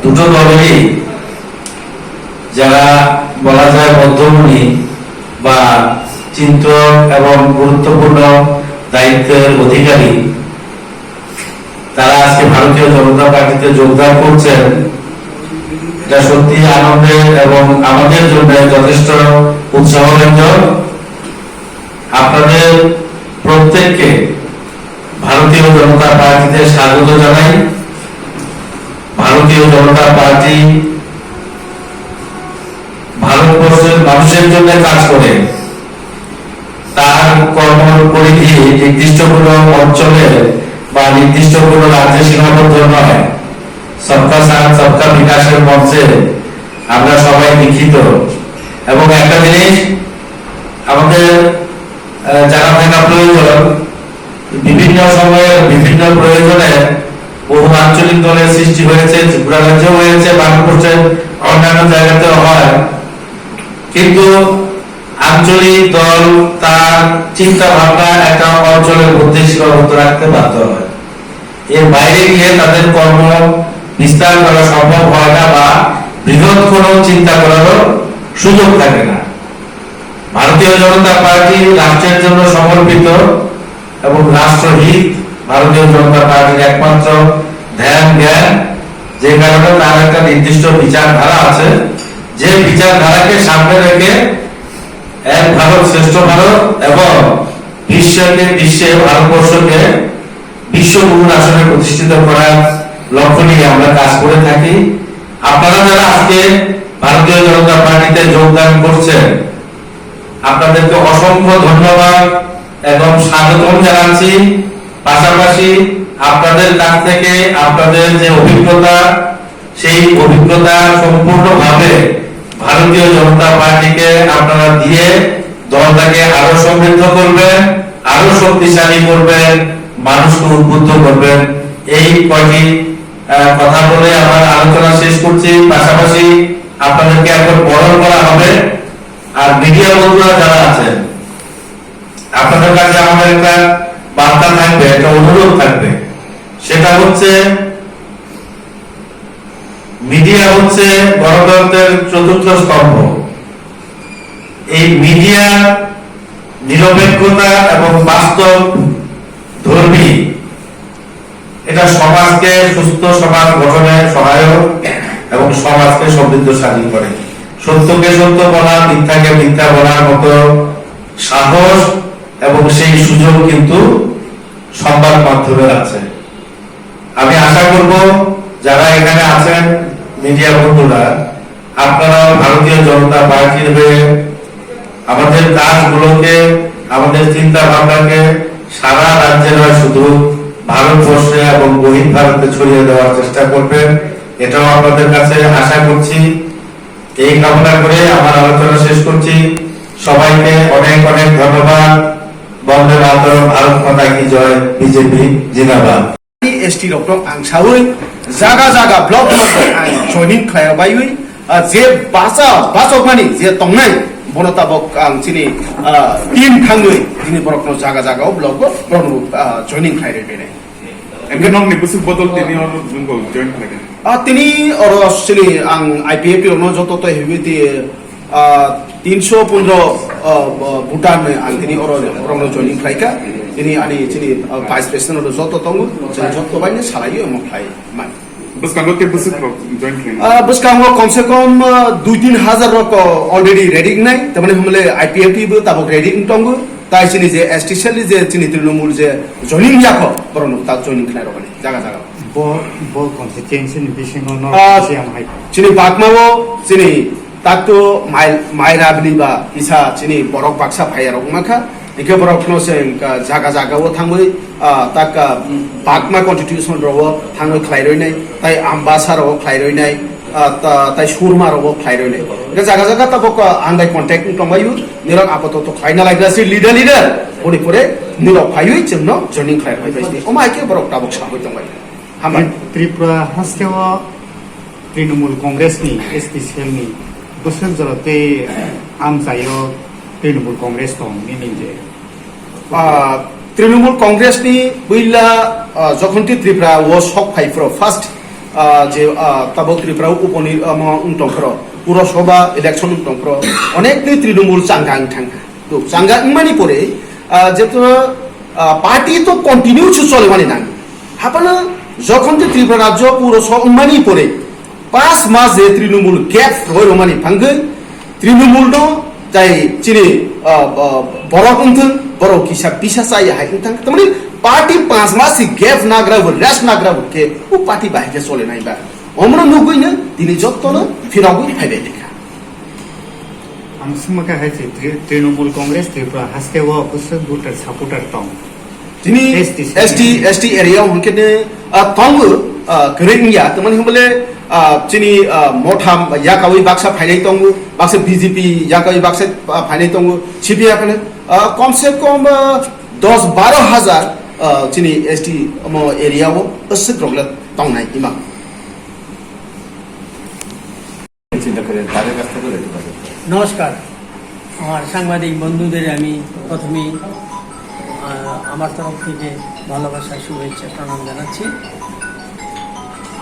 দুটো দলেরই যারা বলা যায় মধ্যমণি বা চিন্তক এবং গুরুত্বপূর্ণ দায়িত্বের অধিকারী, তারা আজকে ভারতীয় জনতা পার্টিতে যোগদান করছেন। এটা সত্যি আনন্দের এবং আমাদের জন্য যথেষ্ট উৎসাহব্যঞ্জক। আপনাদের প্রত্যেককে ভারতীয় জনতা পার্টিতে স্বাগত জানাই। ভারতীয় জনতা পার্টি ভারতবর্ষের মানুষের জন্য কাজ করে। তার কর্মর পরিধি নির্দিষ্ট কোনো অঞ্চলে বা নির্দিষ্ট কোনো রাজ্যে সীমাবদ্ধ নয়। সবকা সাথ, সবকা বিকাশের মঞ্চে আমরা সবাই দীক্ষিত। এবং একটা জিনিস আমাদের, আহ, জানা থাকা প্রয়োজন, বিভিন্ন সময়ে বিভিন্ন প্রয়োজনে বহু আঞ্চলিক দলের সৃষ্টি হয়েছে, ত্রিপুরা রাজ্যেও হয়েছে, ভারতবর্ষের অন্যান্য জায়গাতেও হয়। কিন্তু আঞ্চলিক দল তার চিন্তা ভাবনা একটা অঞ্চলের মধ্যে সীমাবদ্ধ রাখতে বাধ্য হয়। এর বাইরে গিয়ে তাদের কর্ম বিস্তার করা সম্ভব হয় না বা বৃহৎ কোনো চিন্তা করারও সুযোগ থাকে না। ভারতীয় জনতা পার্টি রাষ্ট্রের জন্য সমর্পিত এবং রাষ্ট্রহিত ভারতীয় জনতা পার্টির একমাত্র ধ্যান জ্ঞান, যে কারণে তার একটা নির্দিষ্ট বিচারধারা আছে, যে বিচারধারাকে সামনে রেখে এক ভারত শ্রেষ্ঠ ভারত এবং বিশ্বকে, বিশ্বে ভারতবর্ষকে বিশ্বগুরুর আসনে প্রতিষ্ঠিত করার লক্ষ্য নিয়ে আমরা কাজ করে থাকি। আপনারা যারা আজকে ভারতীয় জনতা পার্টিতে যোগদান করছেন, আপনাদেরকে অসংখ্য ধন্যবাদ এবং স্বাগতম জানাচ্ছি। পাশাপাশি আপনাদের কাছ থেকে আপনাদের যে অভিজ্ঞতা, সেই অভিজ্ঞতা সম্পূর্ণভাবে ভারতীয় জনতা পার্টিকে আপনারা দিয়ে দলটাকে আরো সমৃদ্ধ করবেন, আরো শক্তিশালী করবেন, মানুষকে উদ্বুদ্ধ করবেন। এই কয়টি, আহ, কথা বলে আমার আলোচনা শেষ করছি। পাশাপাশি আপনাদেরকে এখন বরণ করা হবে। আর মিডিয়া বন্ধুরা যারা আছেন, আপনাদের কাছে আমাদের একটা বার্তা থাকবে, একটা অনুরোধ থাকবে। সেটা হচ্ছে, মিডিয়া হচ্ছে গণতন্ত্রের চতুর্থ স্তম্ভ। এই মিডিয়া নিরপেক্ষতা এবং বাস্তব ধর্মী, এটা সমাজকে সুস্থ সমাজ গঠনে সহায়ক এবং সমাজকে সমৃদ্ধশালী করে। সত্যকে সত্য বলা, মিথ্যাকে মিথ্যা বলার মতো সাহস এবং সেই সুযোগ কিন্তু সংবাদ মাধ্যমের আছে। আমি আশা করব, যারা এখানে আছেন, মিডিয়া বন্ধুরা, আপনারা ভারতীয় জনতা পার্টির হয়ে আমাদের কাজগুলোকে, আমাদের চিন্তা ভাবনাকে সারা রাজ্যে নয়, শুধু ভারতবর্ষে এবং বহির ভারতে ছড়িয়ে দেওয়ার চেষ্টা করবেন। এটাও আপনাদের কাছে আশা করছি। এই কামনা করে আমার আলোচনা শেষ করছি। সবাইকে অনেক অনেক ধন্যবাদ। বন্দে মাতরম, ভারত মাতা কি জয়, বিজেপি জিন্দাবাদ। ST rokno ang sawi jaga jaga block block ang joining khlai baiwi, ah, je bacha bachokmani je tongnai, bono tabok ang chini, ah, team thangwi tini borokno jaga jaga o block o borokno, ah, joining khlai rwi bainai. Engke nokni bwswk bodol tini oro join khlaikha? Ah, tini oro chini ang I P F T rokno joto to heavy ti, ah, tinso pondro, ah, ah, Bhutan ni ang tini oro, oro joining khlaikha. Tini ani chini, ah, vice president oro joto tongo, chini joto bai ni salai omo khlai mai. Bwskango te bwswk rok join khlaina? Ah, bwskango kom se kom, ah, dui tin hazar rok, ah, already ready wngnai, tamani hwnle I P F T bo tabok ready wng tongo, tai chini je S T cell ni je chini Trinamool je joining yakho, borok no ta joining khlai rok ani jaga jaga. Bo, bo constituency ni bisingo no Ah, bisi ang hai. Chini Bagma o, chini takto mai, mai rabini ba kisa chini borok baksa phaiya rok wngkha. Hingke borok no se wngkha jaga jaga o thangwi, ah, tak, ah, Bagma constitution rok o thangwi khlai rwi nai, tai Ambasa rok o khlai rwi nai, ah, ta-, tai Surma rok o khlai rwi nai. Hingke jaga jaga tabok, ah, ang bai contact wng tong bai o, nirok apatot khlai na lai grasi leader leader, boni pore nirok phaiwi chwng no joining khlai rwi bai sini. Omo hai khe borok tabok sawi tong bai. Hambai. Tri-, Tripura haste o Trinamool Congress ni S T cell ni bwswk jora tei amchaio Trinamool Congress tong nini je? Ah, Trinamool Congress ni puila, ah, jokhon ti Tripura o sok phai phro first, ah, je, ah, tabok Tripura uponi, ah, mo wng tong phro, Purasabha election wng tong phro, onek ni Trinamool changa wng thang kha. To changa wngmani pore, ah, je to, ah, party to continue chu chole mani nang. Haphano jokhon te Tripura rajyo puro so wngmani pore, pas mas je Trinamool gap roi romani phangwi, Trinamool no tai chini, ah, ah, borok wngthwng, borok kisa bisa chaya hai wngthang. Tamani party pas mas si gap nagra bo, rest nagra bo khe, o party bahai khe chole nai ba. Omro nugwi no tini jotto no phirogwi phaibai lekha. Ang swngma kha hai se Tri-, Trinamool Congress Tripura haste o bwswk voter supporter tong. Tini S T C. S T, S T area o hwnkhe ne, ah, tongo, ah, kwrwi wngya. Tamani hwnbole, ah, chini, ah, Motha yakawi baksa phainai tongo, baksa B J P yakawi baksa, ah, phainai tongo. C P I haphano, ah, kom se kom, ah, dos baro hajar, ah, chini S T omo area o bwswk rok le tongnai ima. চিন্তা করে তাদের কাছ থেকে লেখা পাবে। নমস্কার। আমার সাংবাদিক বন্ধুদের আমি প্রথমেই, আহ, আমার তরফ থেকে ভালোবাসা, শুভেচ্ছা, প্রণাম জানাচ্ছি।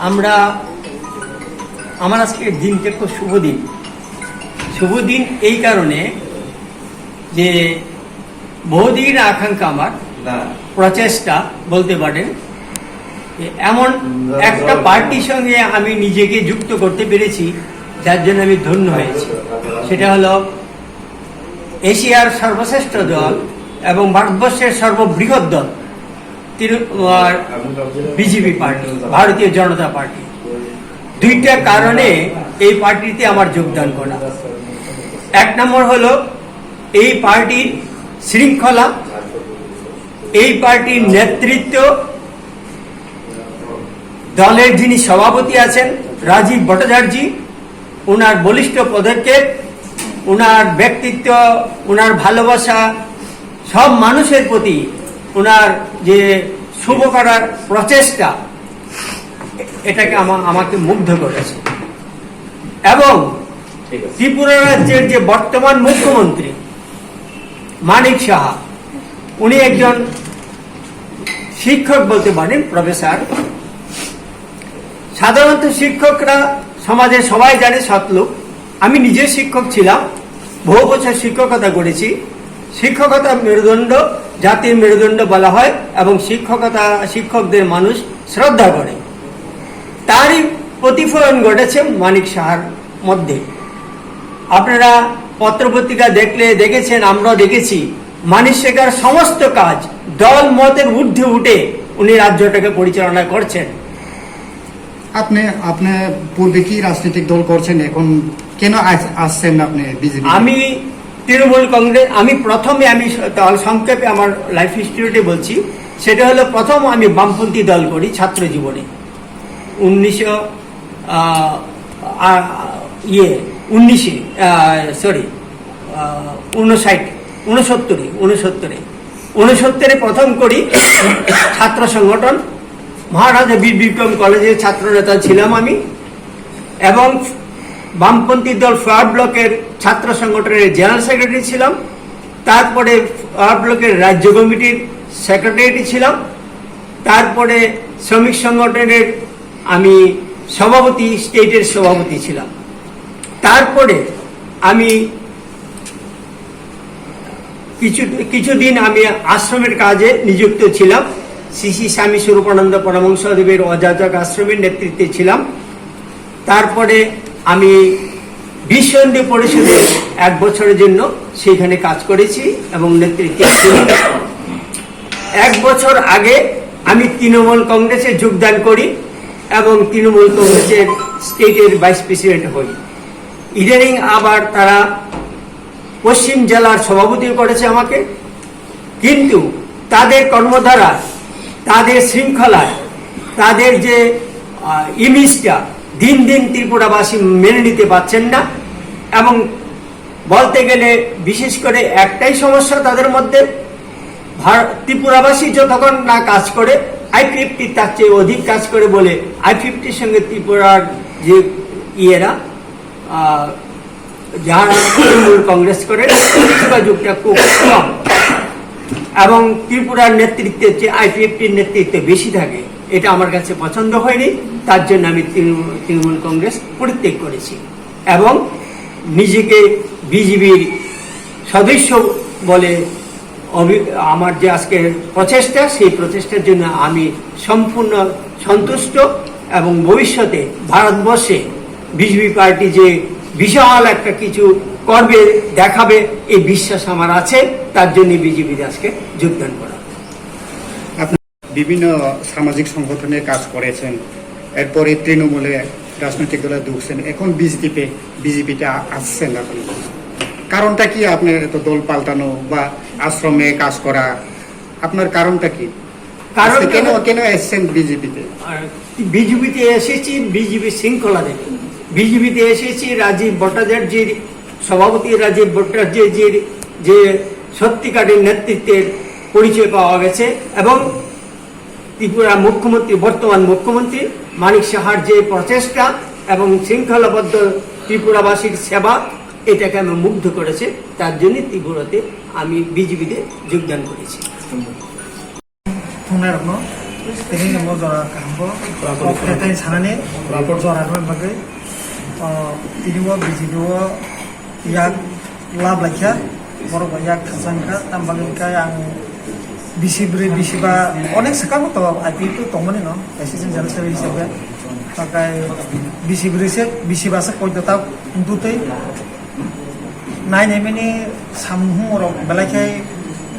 আমরা, আমার আজকের দিনটা খুব শুভ দিন। শুভ দিন এই কারণে যে বহুদিন আকাঙ্ক্ষা আমার, না। প্রচেষ্টা বলতে পারেন, যে এমন না, একটা না। পার্টির সঙ্গে আমি নিজেকে যুক্ত করতে পেরেছি, যার জন্য আমি ধন্য হয়েছি। সেটা হলো এশিয়ার সর্বশ্রেষ্ঠ দল এবং ভারতবর্ষের সর্ববৃহৎ দল তিরু-, আর বিজেপি পার্টি, ভারতীয় জনতা পার্টি। দুইটা কারণে এই পার্টিতে আমার যোগদান করা। এক নম্বর হলো এই পার্টির শৃঙ্খলা, এই পার্টির নেতৃত্ব, দলের যিনি সভাপতি আছেন রাজীব ভট্টাচার্য, ওনার বলিষ্ঠ পদক্ষেপ, ওনার ব্যক্তিত্ব, ওনার ভালোবাসা, সব মানুষের প্রতি ওনার যে শুভ করার প্রচেষ্টা, এটাকে আমা-, আমাকে মুগ্ধ করেছে। এবং ত্রিপুরা রাজ্যের যে বর্তমান মুখ্যমন্ত্রী মানিক সাহা, উনি একজন শিক্ষক বলতে পারেন, প্রফেসর। সাধারণত শিক্ষকরা সমাজে সবাই জানে সৎ লোক। আমি নিজে শিক্ষক ছিলাম, বহু বছর শিক্ষকতা করেছি। শিক্ষকতা মেরুদণ্ড, জাতির মেরুদণ্ড বলা হয়, এবং শিক্ষকতা, শিক্ষকদের মানুষ শ্রদ্ধা করে। তারই প্রতিফলন ঘটেছে মানিক সাহার মধ্যে। আপনারা পত্রপত্রিকা দেখলে দেখেছেন, আমরাও দেখেছি, মানিক সাহার সমস্ত কাজ দল মতের ঊর্ধ্বে উঠে উনি রাজ্যটাকে পরিচালনা করছেন। আপনি, আপনি পূর্বে কি রাজনৈতিক দল করছেন, এখন কেন আস-, আসছেন আপনি বিজেপি? আমি তৃণমূল কংগ্রেস, আমি প্রথমে, আমি স-, তাহলে সংক্ষেপে আমার লাইফ হিস্ট্রিটা বলছি। সেটা হলো, প্রথম আমি বামপন্থী দল করি ছাত্র জীবনে, উনিশশো, আহ, আ-, ইয়ে, উনিশে, আহ, সরি, আহ, ঊনষাট, ঊনসত্তরে, ঊনসত্তরে, ঊনসত্তরে প্রথম করি ছাত্র সংগঠন। মহারাজা বীর বিক্রম কলেজের ছাত্র নেতা ছিলাম আমি, এবং বামপন্থী দল ফরওয়ার্ড ব্লকের ছাত্র সংগঠনের জেনারেল সেক্রেটারি ছিলাম। তারপরে ফরওয়ার্ড ব্লকের রাজ্য কমিটির সেক্রেটারি ছিলাম। তারপরে শ্রমিক সংগঠনের আমি সভাপতি, স্টেটের সভাপতি ছিলাম। তারপরে আমি কিছু, কিছুদিন আমি আশ্রমের কাজে নিযুক্ত ছিলাম। শ্রী শ্রী স্বামী স্বরূপানন্দ পরমহংসদেবের অযাচক আশ্রমের নেতৃত্বে ছিলাম। তারপরে আমি বিশ্ব হিন্দু পরিষদের এক বছরের জন্য সেইখানে কাজ করেছি এবং নেতৃত্বে ছিলাম। এক বছর আগে আমি তৃণমূল কংগ্রেসে যোগদান করি এবং তৃণমূল কংগ্রেসের স্টেটের ভাইস প্রেসিডেন্ট হই। ইদানিং আবার তারা পশ্চিম জেলার সভাপতি করেছে আমাকে, কিন্তু তাদের কর্মধারা, তাদের শৃঙ্খলা, তাদের যে, আহ, ইমেজটা দিন দিন ত্রিপুরাবাসী মেনে নিতে পারছেন না। এবং বলতে গেলে বিশেষ করে একটাই সমস্যা তাদের মধ্যে, ভার-, ত্রিপুরাবাসী যতক্ষণ না কাজ করে, আইপিএফটি তার চেয়ে অধিক কাজ করে বলে আইপিএফটির সঙ্গে ত্রিপুরার যে ইয়েরা, আহ, যারা তৃণমূল কংগ্রেস করে, যোগাযোগটা খুব কম। এবং ত্রিপুরার নেতৃত্বের চেয়ে আইপিএফটির নেতৃত্বে বেশি থাকে, এটা আমার কাছে পছন্দ হয়নি। তার জন্য আমি তৃণমূল, তৃণমূল কংগ্রেস পরিত্যাগ করেছি এবং নিজেকে বিজেপির সদস্য বলে অভি-, আমার যে আজকে প্রচেষ্টা, সেই প্রচেষ্টার জন্য আমি সম্পূর্ণ সন্তুষ্ট এবং ভবিষ্যতে ভারতবর্ষে বিজেপি পার্টি যে বিশাল একটা কিছু করবে, দেখাবে, এই বিশ্বাস আমার আছে। তার জন্য বিজেপিতে আজকে যোগদান করা। আপনি বিভিন্ন সামাজিক সংগঠনে কাজ করেছেন, এরপরে তৃণমূলে রাজনৈতিক দলে ঢুকছেন, এখন বিজেপিতে, বিজেপিতে আ-, আসছেন আপনি। কারণটা কি আপনার এত দল পাল্টানো বা আশ্রমে কাজ করা? আপনার কারণটা কি? কারণটা আজকে কেন, হলো কেন এসছেন বিজেপিতে? আর বিজেপিতে এসেছি বিজেপি শৃঙ্খলা দেখে। বিজেপিতে এসেছি রাজীব ভট্টাচার্যের, সভাপতি রাজীব ভট্টাচার্যের যে সত্যিকারের নেতৃত্বের পরিচয় পাওয়া গেছে এবং ত্রিপুরা মুখ্যমন্ত্রী, বর্তমান মুখ্যমন্ত্রী মানিক সাহার যে প্রচেষ্টা এবং শৃঙ্খলাবদ্ধ ত্রিপুরাবাসীর সেবা, এটাকে আমি মুগ্ধ করেছে। তার জন্য ত্রিপুরাতে আমি বিজেপিতে যোগদান করেছি। Thungnai rokno tini ni mo jora kaham bo kok khe tei sanani jora rwna bagwi, o, tini o B J P o yak lab laikha, borok bai yak khachang kha, tam bagwi khe ang bisi bwrwi bisi ba onek swkang to I P F to tongmani no, assistant general secretary hisabe, takai bisi bwrwi se bisi ba se koi ta twi. Nai nai mani samung humung rok belai khe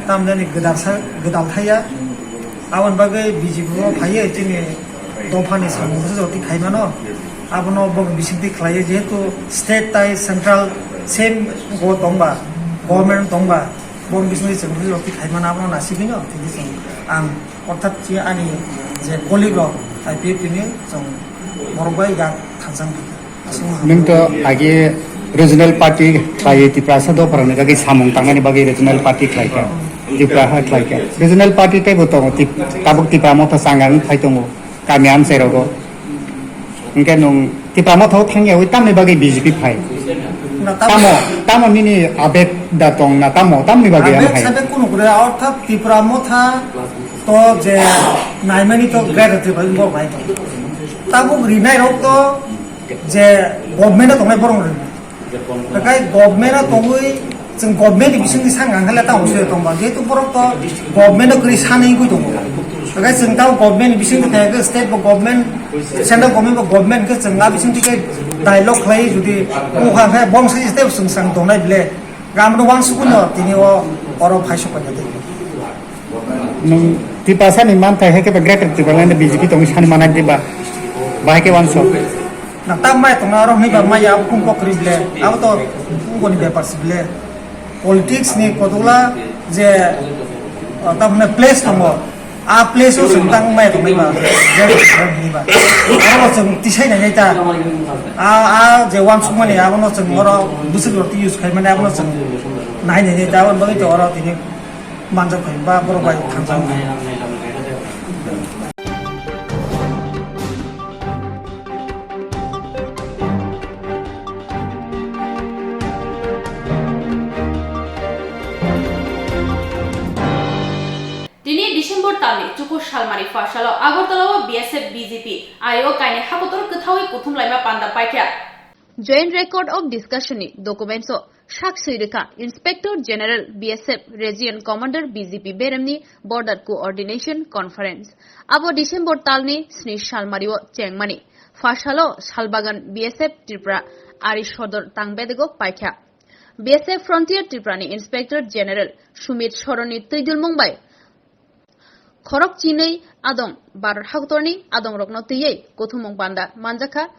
tamjani gwdal sa, gwdal thaya. Aboni bagwi B J P o phaiwi chini Dophani samung se jotwi khaimano, abono bong bisingtwi khlaiwi, jehetu state tai central same go tongba, government tongba, bong bisingtwi chwng se jotwi khaimano, abono nasigwino, tini chwng ang orthat chi ani je colleague rok I P F T ni chwng borok bai ya thansa wngkha. Nwng to age regional party khlaiwi Tiprasa dopharokni bagwi samung tangnani bagwi regional party khlaikha, Tipra ha khlaikha. Regional party teibo tongo, Tip-, tabuk Tipra Motha changa wng phai tongo, kami amchai rogo. Hwnkhe nwng Tipra Motha o thangya wi tamni bagwi B J P phai? Na, tamo, tamo nini abeg da tong na tamo, tamni bagwi ang abeg phai? Sabeg kunu kure, orthat Tipra Motha to je naimani to greater Tipra bo bai to. Tabuk rinai rok to je government o tongnai borok rwna. Hakai government o tongwi chwng government ni bisingtwi sang ang khe le tamo se tongba. Jehetu borok to government o kwrwi sanwi wngwi tongo. Hakai chwng tamo government ni bisingtwi thai khe state bo government, central government bo government khe chwng a bisingtwi khe dialogue khlai jodi wngkha khe bong sai step chwng sang tongnai bile. Gam no wansukwi no tini o oro phai sok paikha tei. Nwng Tiprasa ni manthai hai khe ba Greater Tipraland B J P tongwi sani manai de ba? Bahai khe wansok. Na ta mai tongna oro hwnwi ba maya abo khum kokri ble. Abo to ungoni bepar si ble. Politics ni kotokla je, ah, ta hwnwi place tongo. A place o chwng tang mai tongwi ba. Je hwnwi ba. Abo chwng tisai nai nai ta. A, a je wansukmani abono chwng oro bwswk rok use khai mani abono chwng nai nai nai ta. Abo bagwi to oro tini manjak phai ba borok bai thansa wngkha. Tini December talni chukur salmani pha salo Agartala o B S F B J P ari o kaini hakotor kwthawi kuthum laima panda paikha. Joint Record of Discussion ni documents o sak swi rwkha Inspector General B S F Region Commander B J P beremni Border Coordination Conference. Abo December talni sni salmari o chengmani. Pha salo Salbagan B S F Tripura ari sodor tang bedego paikha. B S F Frontier Tripura ni Inspector General Sumit Soroni twidulmung bai khorok chinwi adong Bharat hakotorni adongrokno twiwi kuthumung panda manjakha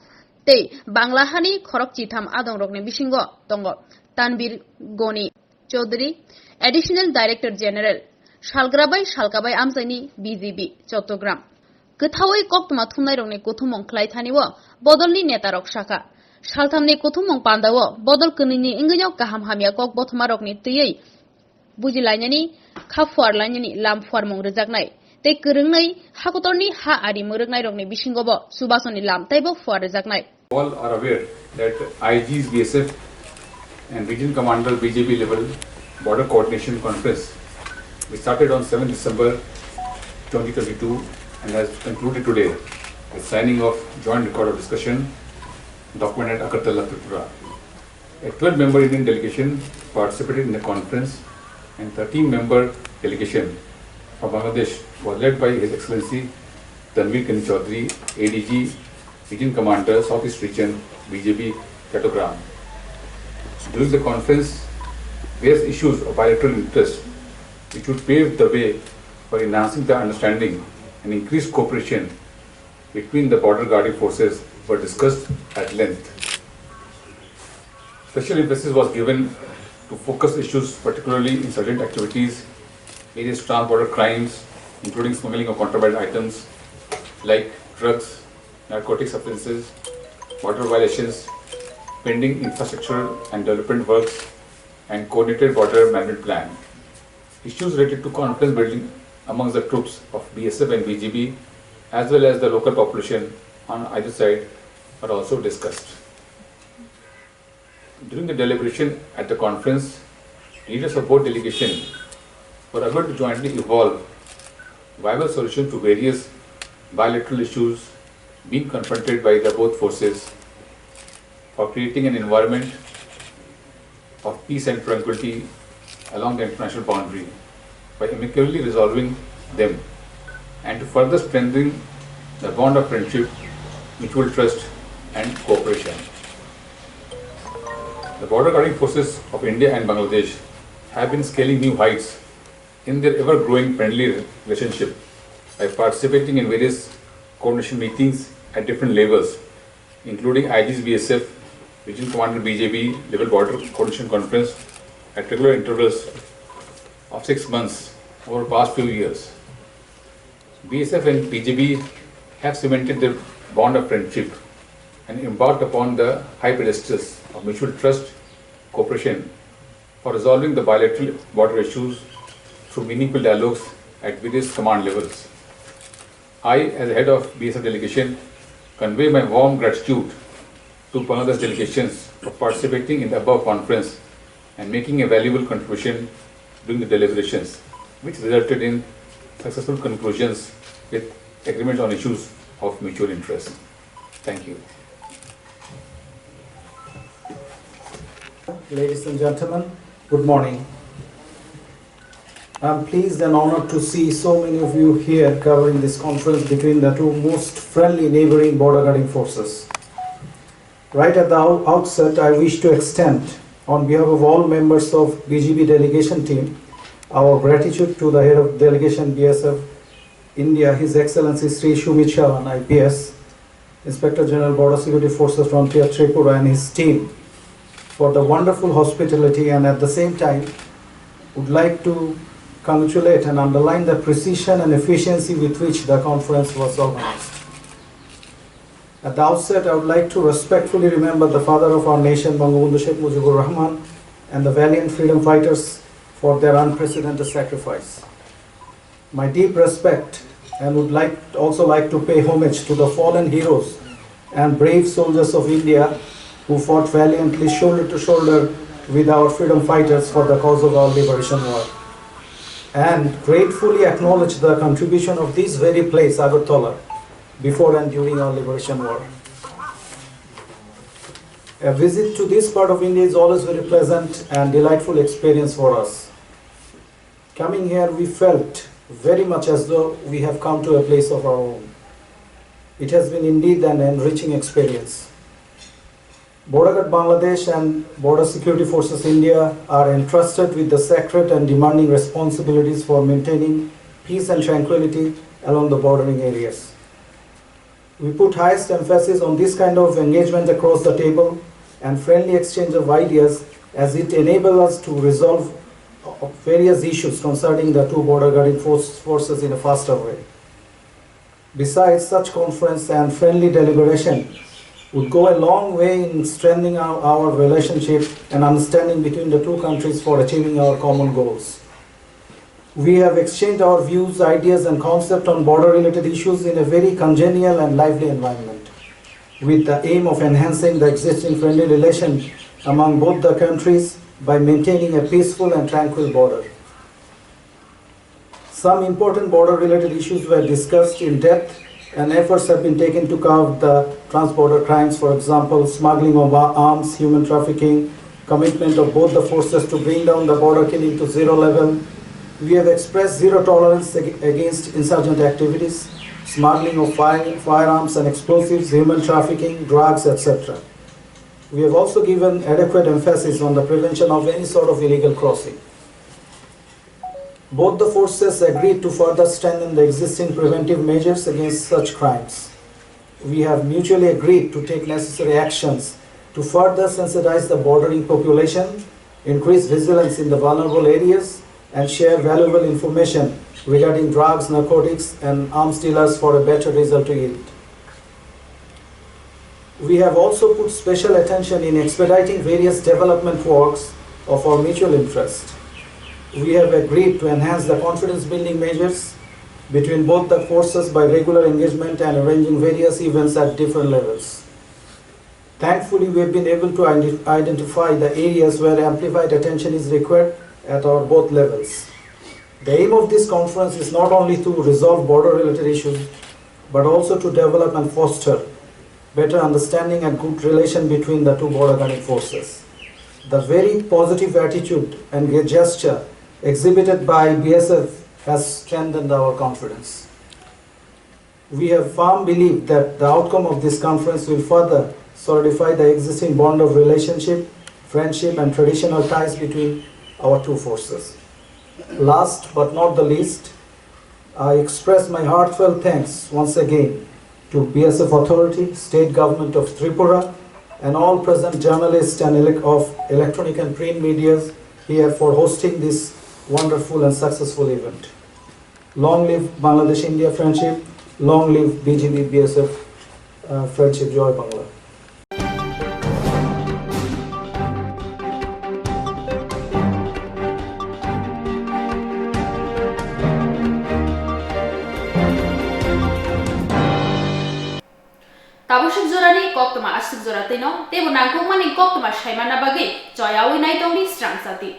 tei Bangla hani khorok chitham adongrokni bisingo tongo Tanbir Goni Chaudhary, Additional Director General, salgra bai salka bai amchaini B J P Chattogram. Kwthawi koktwma thumnairokni kuthumung khlai thani o bodolni netarok sakha. Salthamni kuthumung panda o bodol kwnwini wngwino kaham hamya kok bothomarokni twiwi bujilainani, kha phuarlainani lam phuarmung rwjaknai tei kwrwngnwi hakotorni ha ari mwrwknairokni bisingobo chubasoni lam teibo phuar rwjaknai. All are aware that I Gs B S F and Region Commander B J P level Border Coordination Conference, which started on seventh December twenty twenty-two and has concluded today with signing of joint record of discussion document at Agartala, Tripura. A twelve-member Indian delegation participated in the conference, and thirteen-member delegation from Bangladesh was led by His Excellency Tanveer Kani Chaudhary, A D G, Region Commander, Southeast Region, B J P, Chattogram. During the conference, various issues of bilateral interest which would pave the way for enhancing the understanding and increased cooperation between the border guarding forces were discussed at length. Special emphasis was given to focus issues, particularly insurgent activities, various trans-border crimes, including smuggling of contraband items like drugs, narcotic substances, border violations, pending infrastructure and development works, and coordinated border management plan. Issues related to confidence building amongst the troops of B S F and B G P, as well as the local population on either side, are also discussed. During the deliberation at the conference, leaders of both delegations were able to jointly evolve viable solutions to various bilateral issues being confronted by the both forces for creating an environment of peace and tranquility along the international boundary by amicably resolving them and to further strengthen the bond of friendship, mutual trust, and cooperation. The border guarding forces of India and Bangladesh have been scaling new heights in their ever-growing friendly relationship by participating in various coordination meetings at different levels, including I Gs B S F, Regional Commander B G B level border coordination conference at regular intervals of six months over the past few years. B S F and B G B have cemented their bond of friendship and embarked upon the high pedestals of mutual trust, cooperation for resolving the bilateral border issues through meaningful dialogues at various command levels. I, as head of B S F delegation, convey my warm gratitude to Bangladesh delegations for participating in the above conference and making a valuable contribution during the deliberations, which resulted in successful conclusions with agreements on issues of mutual interest. Thank you. Ladies and gentlemen, good morning. I'm pleased and honored to see so many of you here covering this conference between the two most friendly neighboring border guarding forces. Right at the out- outset, I wish to extend, on behalf of all members of B G B delegation team, our gratitude to the head of delegation B S F India, His Excellency Sri Sumit Sawan, I P S, Inspector General Border Security Forces Frontier Tripura and his team for the wonderful hospitality, and at the same time would like to congratulate and underline the precision and efficiency with which the conference was organized. At the outset, I would like to respectfully remember the father of our nation, Bangabandhu Sheikh Mujibur Rahman, and the valiant freedom fighters for their unprecedented sacrifice. My deep respect, and would like also like to pay homage to the fallen heroes and brave soldiers of India who fought valiantly shoulder to shoulder with our freedom fighters for the cause of our liberation war, and gratefully acknowledge the contribution of this very place, Agartala, before and during our liberation war. A visit to this part of India is always very pleasant and delightful experience for us. Coming here, we felt very much as though we have come to a place of our own. It has been indeed an enriching experience. Border Guard Bangladesh and Border Security Forces India are entrusted with the sacred and demanding responsibilities for maintaining peace and tranquility along the bordering areas. We put highest emphasis on this kind of engagement across the table and friendly exchange of ideas, as it enables us to resolve uh, various issues concerning the two border guarding force, forces in a faster way. Besides, such conference and friendly deliberation would go a long way in strengthening our, our relationship and understanding between the two countries for achieving our common goals. We have exchanged our views, ideas, and concepts on border related issues in a very congenial and lively environment, with the aim of enhancing the existing friendly relation among both the countries by maintaining a peaceful and tranquil border. Some important border related issues were discussed in depth, and efforts have been taken to curb the trans border crimes, for example, smuggling of arms, human trafficking, commitment of both the forces to bring down the border killing to zero level. We have expressed zero tolerance against insurgent activities, smuggling of firearms and explosives, human trafficking, drugs, et cetera. We have also given adequate emphasis on the prevention of any sort of illegal crossing. Both the forces agreed to further strengthen the existing preventive measures against such crimes. We have mutually agreed to take necessary actions to further sensitize the bordering population, increase vigilance in the vulnerable areas, and share valuable information regarding drugs, narcotics, and arms dealers for a better result to yield. We have also put special attention in expediting various development works of our mutual interest. We have agreed to enhance the confidence building measures between both the forces by regular engagement and arranging various events at different levels. Thankfully, we have been able to identify the areas where amplified attention is required at our both levels. The aim of this conference is not only to resolve border related issues but also to develop and foster better understanding and good relation between the two border guarding forces. The very positive attitude and gesture exhibited by B S F has strengthened our confidence. We have firm belief that the outcome of this conference will further solidify the existing bond of relationship, friendship, and traditional ties between our two forces. Last but not the least, I express my heartfelt thanks once again To B S F authority, state government of Tripura, and all present journalists and elec- of electronic and print medias here for hosting this wonderful and successful event. Long live Bangladesh India friendship, long live B G B B S F uh, friendship, Joy Bangla. Tabuk suk jorani koktwma aswk jora twino teibo nangkukmani koktwma saimana bagwi choyaui naitongdi srangchati.